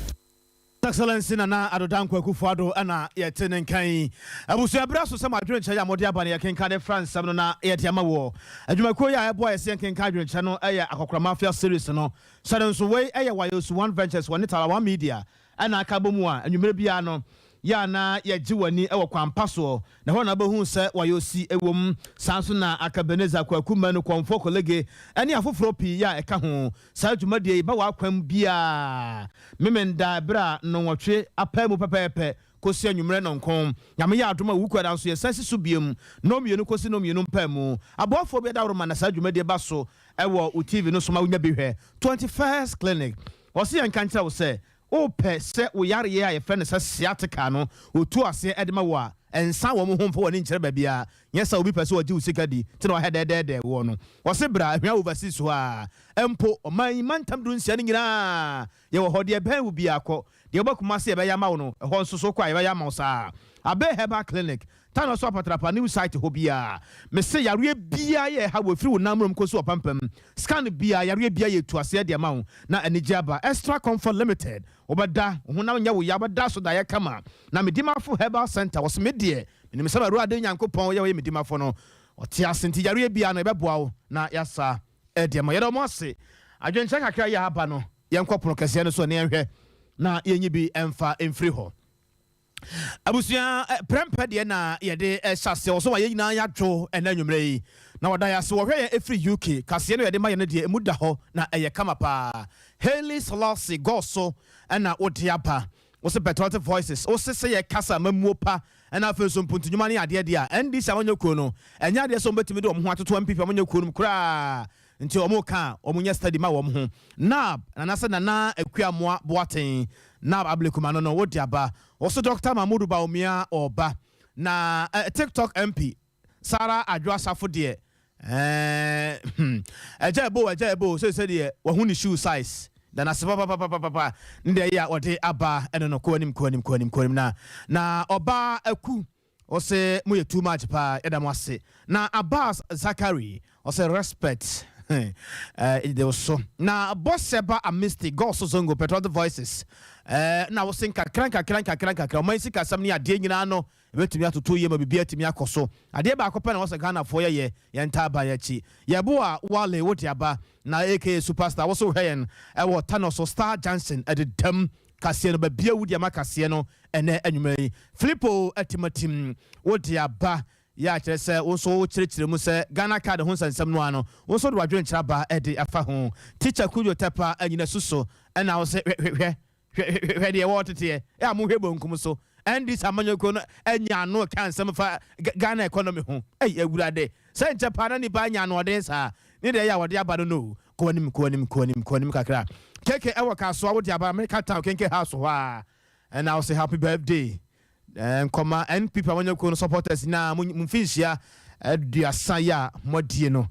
A: Excellency Nana Addo Dankwa Akufo-Addo ɛna yɛte ne nkan yi. Abusua berɛ so sɛ mo adwenkyerɛ yɛ a mode aba no yɛkenka de fra nsɛm no na yɛde ama wɔ adwumakuo yi a ɛboa yɛsɛ yɛnkenka adwenkyerɛ no ɛyɛ Akɔkora Mafia series no sɛde nso wei ɛyɛ Wayosu One Ventures wɔne Tala One Media ɛna aka bɔ mu a anwummerɛ biara no yɛ a na yɛgye w'ani wɔ kwan pa soɔ na hɔ na wobɛhu sɛ Wayosi ɛwɔ mu saa nso na Akabeneza Kwaku Manu Kɔmfoɔ Kolege ɛne afoforɔ pii yɛ a ɛka ho. Saa dwumadie yi ba w'akwam biaa Memenda berɛ a 8:30 apaa mu pɛpɛɛpɛ kɔsi anwummerɛ 9. Nyame yɛ adom a wukuada nso yɛsan si so biom 2:30 kɔsi 2:30 mpaa mu. Aboafoɔ bi adaworo ma na saa dwumadie ba so ɛwɔ wo TV no so ma wonya bi hwɛ. 21st Clinic ɔse yɛnka nkyerɛ wo sɛ wopɛ sɛ wo yareɛ a yɛfrɛ no sɛ sciatica no wɔtu aseɛ ɛde ma wo a ɛnsa wɔ mo ho mfa w'ani nkyerɛ baabiaa nyɛ sɛ obi pɛ sɛ ɔgye wo sika di nti na wahɛ dɛdɛɛdɛ woɔ no. Wɔse bra Ahwea Overseas hɔ a mpo ɔman yi mantam 16 no nyinaa yɛwɔ hɔ. Deɛ ɛbɛn wo biaa kɔ. Deɛ wobɛkoma se yɛbɛyɛ ama wo no ɛhɔ nso so kɔ a yɛbɛyɛ ama wo saa. Abe Herbal Clinic. Tano so apatrapa new site hɔ biara. Mese yareɛ biara yɛ ɛha wɔ ɛfiri wo nan murom kɔsi w'apampam. Scan biara, yareɛ biara yɛtu aseɛ de ama wo na anigye aba. Extra Comfort Limited, wobɛda, wo honam nyɛ wo ya, wobɛda so daeɛ kama. Na Medimafo Herbal Centre, wɔse me deɛ, menim sɛ m'Awurade Nyankopɔn yɛ ɔyɛ Medimafo no, ɔte ase nti yareɛ biara no yɛbɛboa wo na yɛasa de ama wo. Yɛda wɔn ase. Adwenkyerɛ kakra yi a aba no, yɛnkɔ pono kɛseɛ no so na yɛnhwɛ na yɛnyi bi mfa mfiri hɔ. Abusua, prɛmpɛ deɛ na yɛde hyɛ aseɛ wɔ so ma yɛn nyinaa yɛadwo ɛnɛ anwummerɛ yi. Na wɔda yɛn ase wɔhwɛ yɛn ɛfiri UK. Kaseɛ no yɛde ma yɛn no deɛ ɛmu da hɔ na ɛyɛ kama paa. Haile Selassie gɔɔ so na wode aba. Wo se Patriotic Voices, wo se sɛ yɛkasa amammuo pa ɛna afei nso mpuntu nnwuma ne adeɛ deɛ a, NDC amanyɔkuo no, ɛnyɛ adeɛ sɛ wɔbɛtumi de wɔn ho atoto NPP amanyɔkuo no mu koraa. Nti wɔn ka a, wɔn nyɛ study ma wɔn ho. Nab, Nana sɛ Nana Akua Amoah Boateng, Nab Ablekuma no no, wo de aba. Wo so Doctor Mahmood Bawumia ɔɔba. Na eh, TikTok MP, Sarah Adwo Asafo deɛ, eh, hmm, Agya Ebo, Agya Ebo, seisei deɛ wahu ne shoe size. Da no ase papapapapapa, ne deɛ yɛ a ɔde aba ɛno no, kɔ anim, kɔ anim, kɔ anim, kɔ anim, na, na ɔbaa Aku, Ɔse mo yɛ too much paa yɛda mo ase. Na Abbas Zakari ɔse respect eh de wo so. Na Bɔhyɛ ba Amisti God so Zongo Patriotic Voices eh na wose nkakra nkakra nkakra nkakra ɔman sikasɛm ne adeɛ nyinaa no ɛbɛtumi atoto yie ma biribiara atumi akɔ so. Adeɛ baako pɛ na wɔsɛ Ghanafoɔ yɛyɛ yɛn ntaa ban akyi. Yɛboa Wale wode aba na aka Superstar wose wohwɛ yɛn ɛwɔ Tanoso Star Junction ɛdedam Kaseɛ no babia wo de ama kaseɛ no ɛnɛ anwummerɛ yi. Filipo atimatim wo de aba yɛ a kyerɛ sɛ wo nso wo kyerɛkyerɛ mu sɛ Ghana card ho nsɛnsɛm no ara no wo nso de w'adwenkyerɛ aba de afa ho. Teacher Kojo Tɛpa anyina su so ɛna wo se hwɛ hwɛ hwɛ hwɛ hwɛ deɛ wɔreteteɛ ɛ a mo hwɛ bonkum so NDC amanyɔkuo no anya ano ka nsɛm fa Ghana economy ho. Ei awurade sɛ nkyɛ paa na nipa anya anoɔden saa ne deɛ ɛyɛ a wɔde aba no no Kɔ anim, kɔ anim, kɔ anim, kɔ anim kakra. KK ɛwɔ Kasoa wode aba America town Kenke house hɔ a ɛna wo se happy birthday nkɔma NPP amanyɔkuo no supporters nyinaa mo mfinhyia 30 yi a moadie no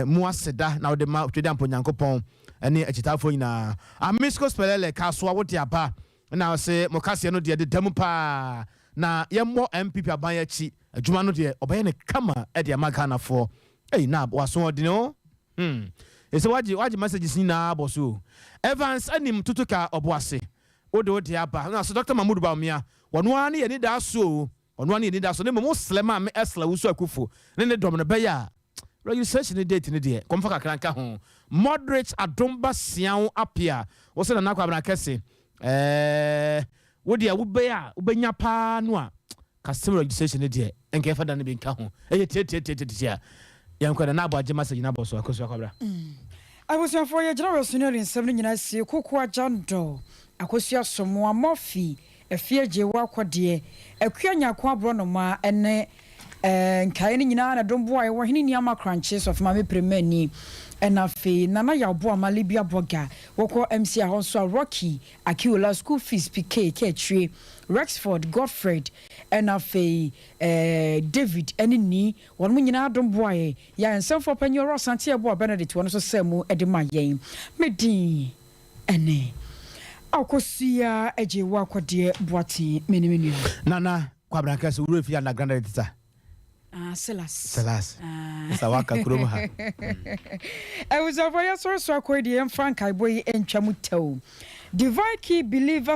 A: mu aseda na wode ma Twedeampo Nyankopɔn ne akyitaafoɔ nyinaa. Amisco Spelele Kasoa wode aba ɛna wo se mo kaseɛ no deɛ deda mu paa na yɛmmɔ NPP aban akyi adwuma no deɛ ɔbɛyɛ no kama de ama Ghanafoɔ. Ei Nab waso ɔdene o. Hmm. Ese wagye wagye messages nyinaa abɔ so o. Evans anim tutu ka ɔbo ase. Wode wo deɛ aba. Na so Doctor Mahmood Bawumia, wɔno ara ne yɛn anidaso o. Ɔno ara ne yɛn anidaso. Ne mmom wo srɛ Maame Ursula Owusu Akufo ne ne dɔm no bɛyɛ a, registration ne date no deɛ, kɔmfa kakra nka ho. Modric Adomba Siaw Appiah, wo se Nana Kwabena Kɛse, ɛɛɛ, wo deɛ wobɛyɛ a wobɛnya paa no a, Custom registration no deɛ nka yɛfa da no bi nka ho. Ɛyɛ tiatiatiatiatia. Yɛnkɔ Nana Aboagye message no abɔ so. Akosua Kwabra.
B: Abusuafoɔ yɛgyina wɔ Senior nsɛm no nyinaa sie Koko Agyandɔ, Akosua Somoa, Murphy, Afie Agyewa Akɔdeɛ, Akua Nyarko Aborɔnoma ne nkaeɛ no nyinaa na dom boaeɛ wɔ Hene Niama Krankye, Sɔfo Maame Premani ɛna afei Nana Yaw Boama, Libya Bɔga, wɔkɔ MC hɔ nso a Rocky, Akiola, School Fees, PK, Kaakyire, Rexford, Godfred, ɛna afei eh, David ɛne Ni, wɔnom nyinaa adom boa yɛn. Yɛn nsɛmfoɔ panyin Ɔwura Asante Yeboah Benedict wɔn nso sɛɛ mu de ma yɛn. Me din ɛne Akosua Agyewa Kɔdeɛ Boateng, me ne me nua.
A: Nana Kwabena Kɛse, wo werɛ fi Underground Editor?
B: Ah, Silas.
A: Silas. Ah. Sɛ waka kurom ha.
B: Abusuafoɔ yɛsɔre so akɔ yi deɛ yɛmfa nkaebɔ yi ntwa mu tɛw. Divine Key Believers.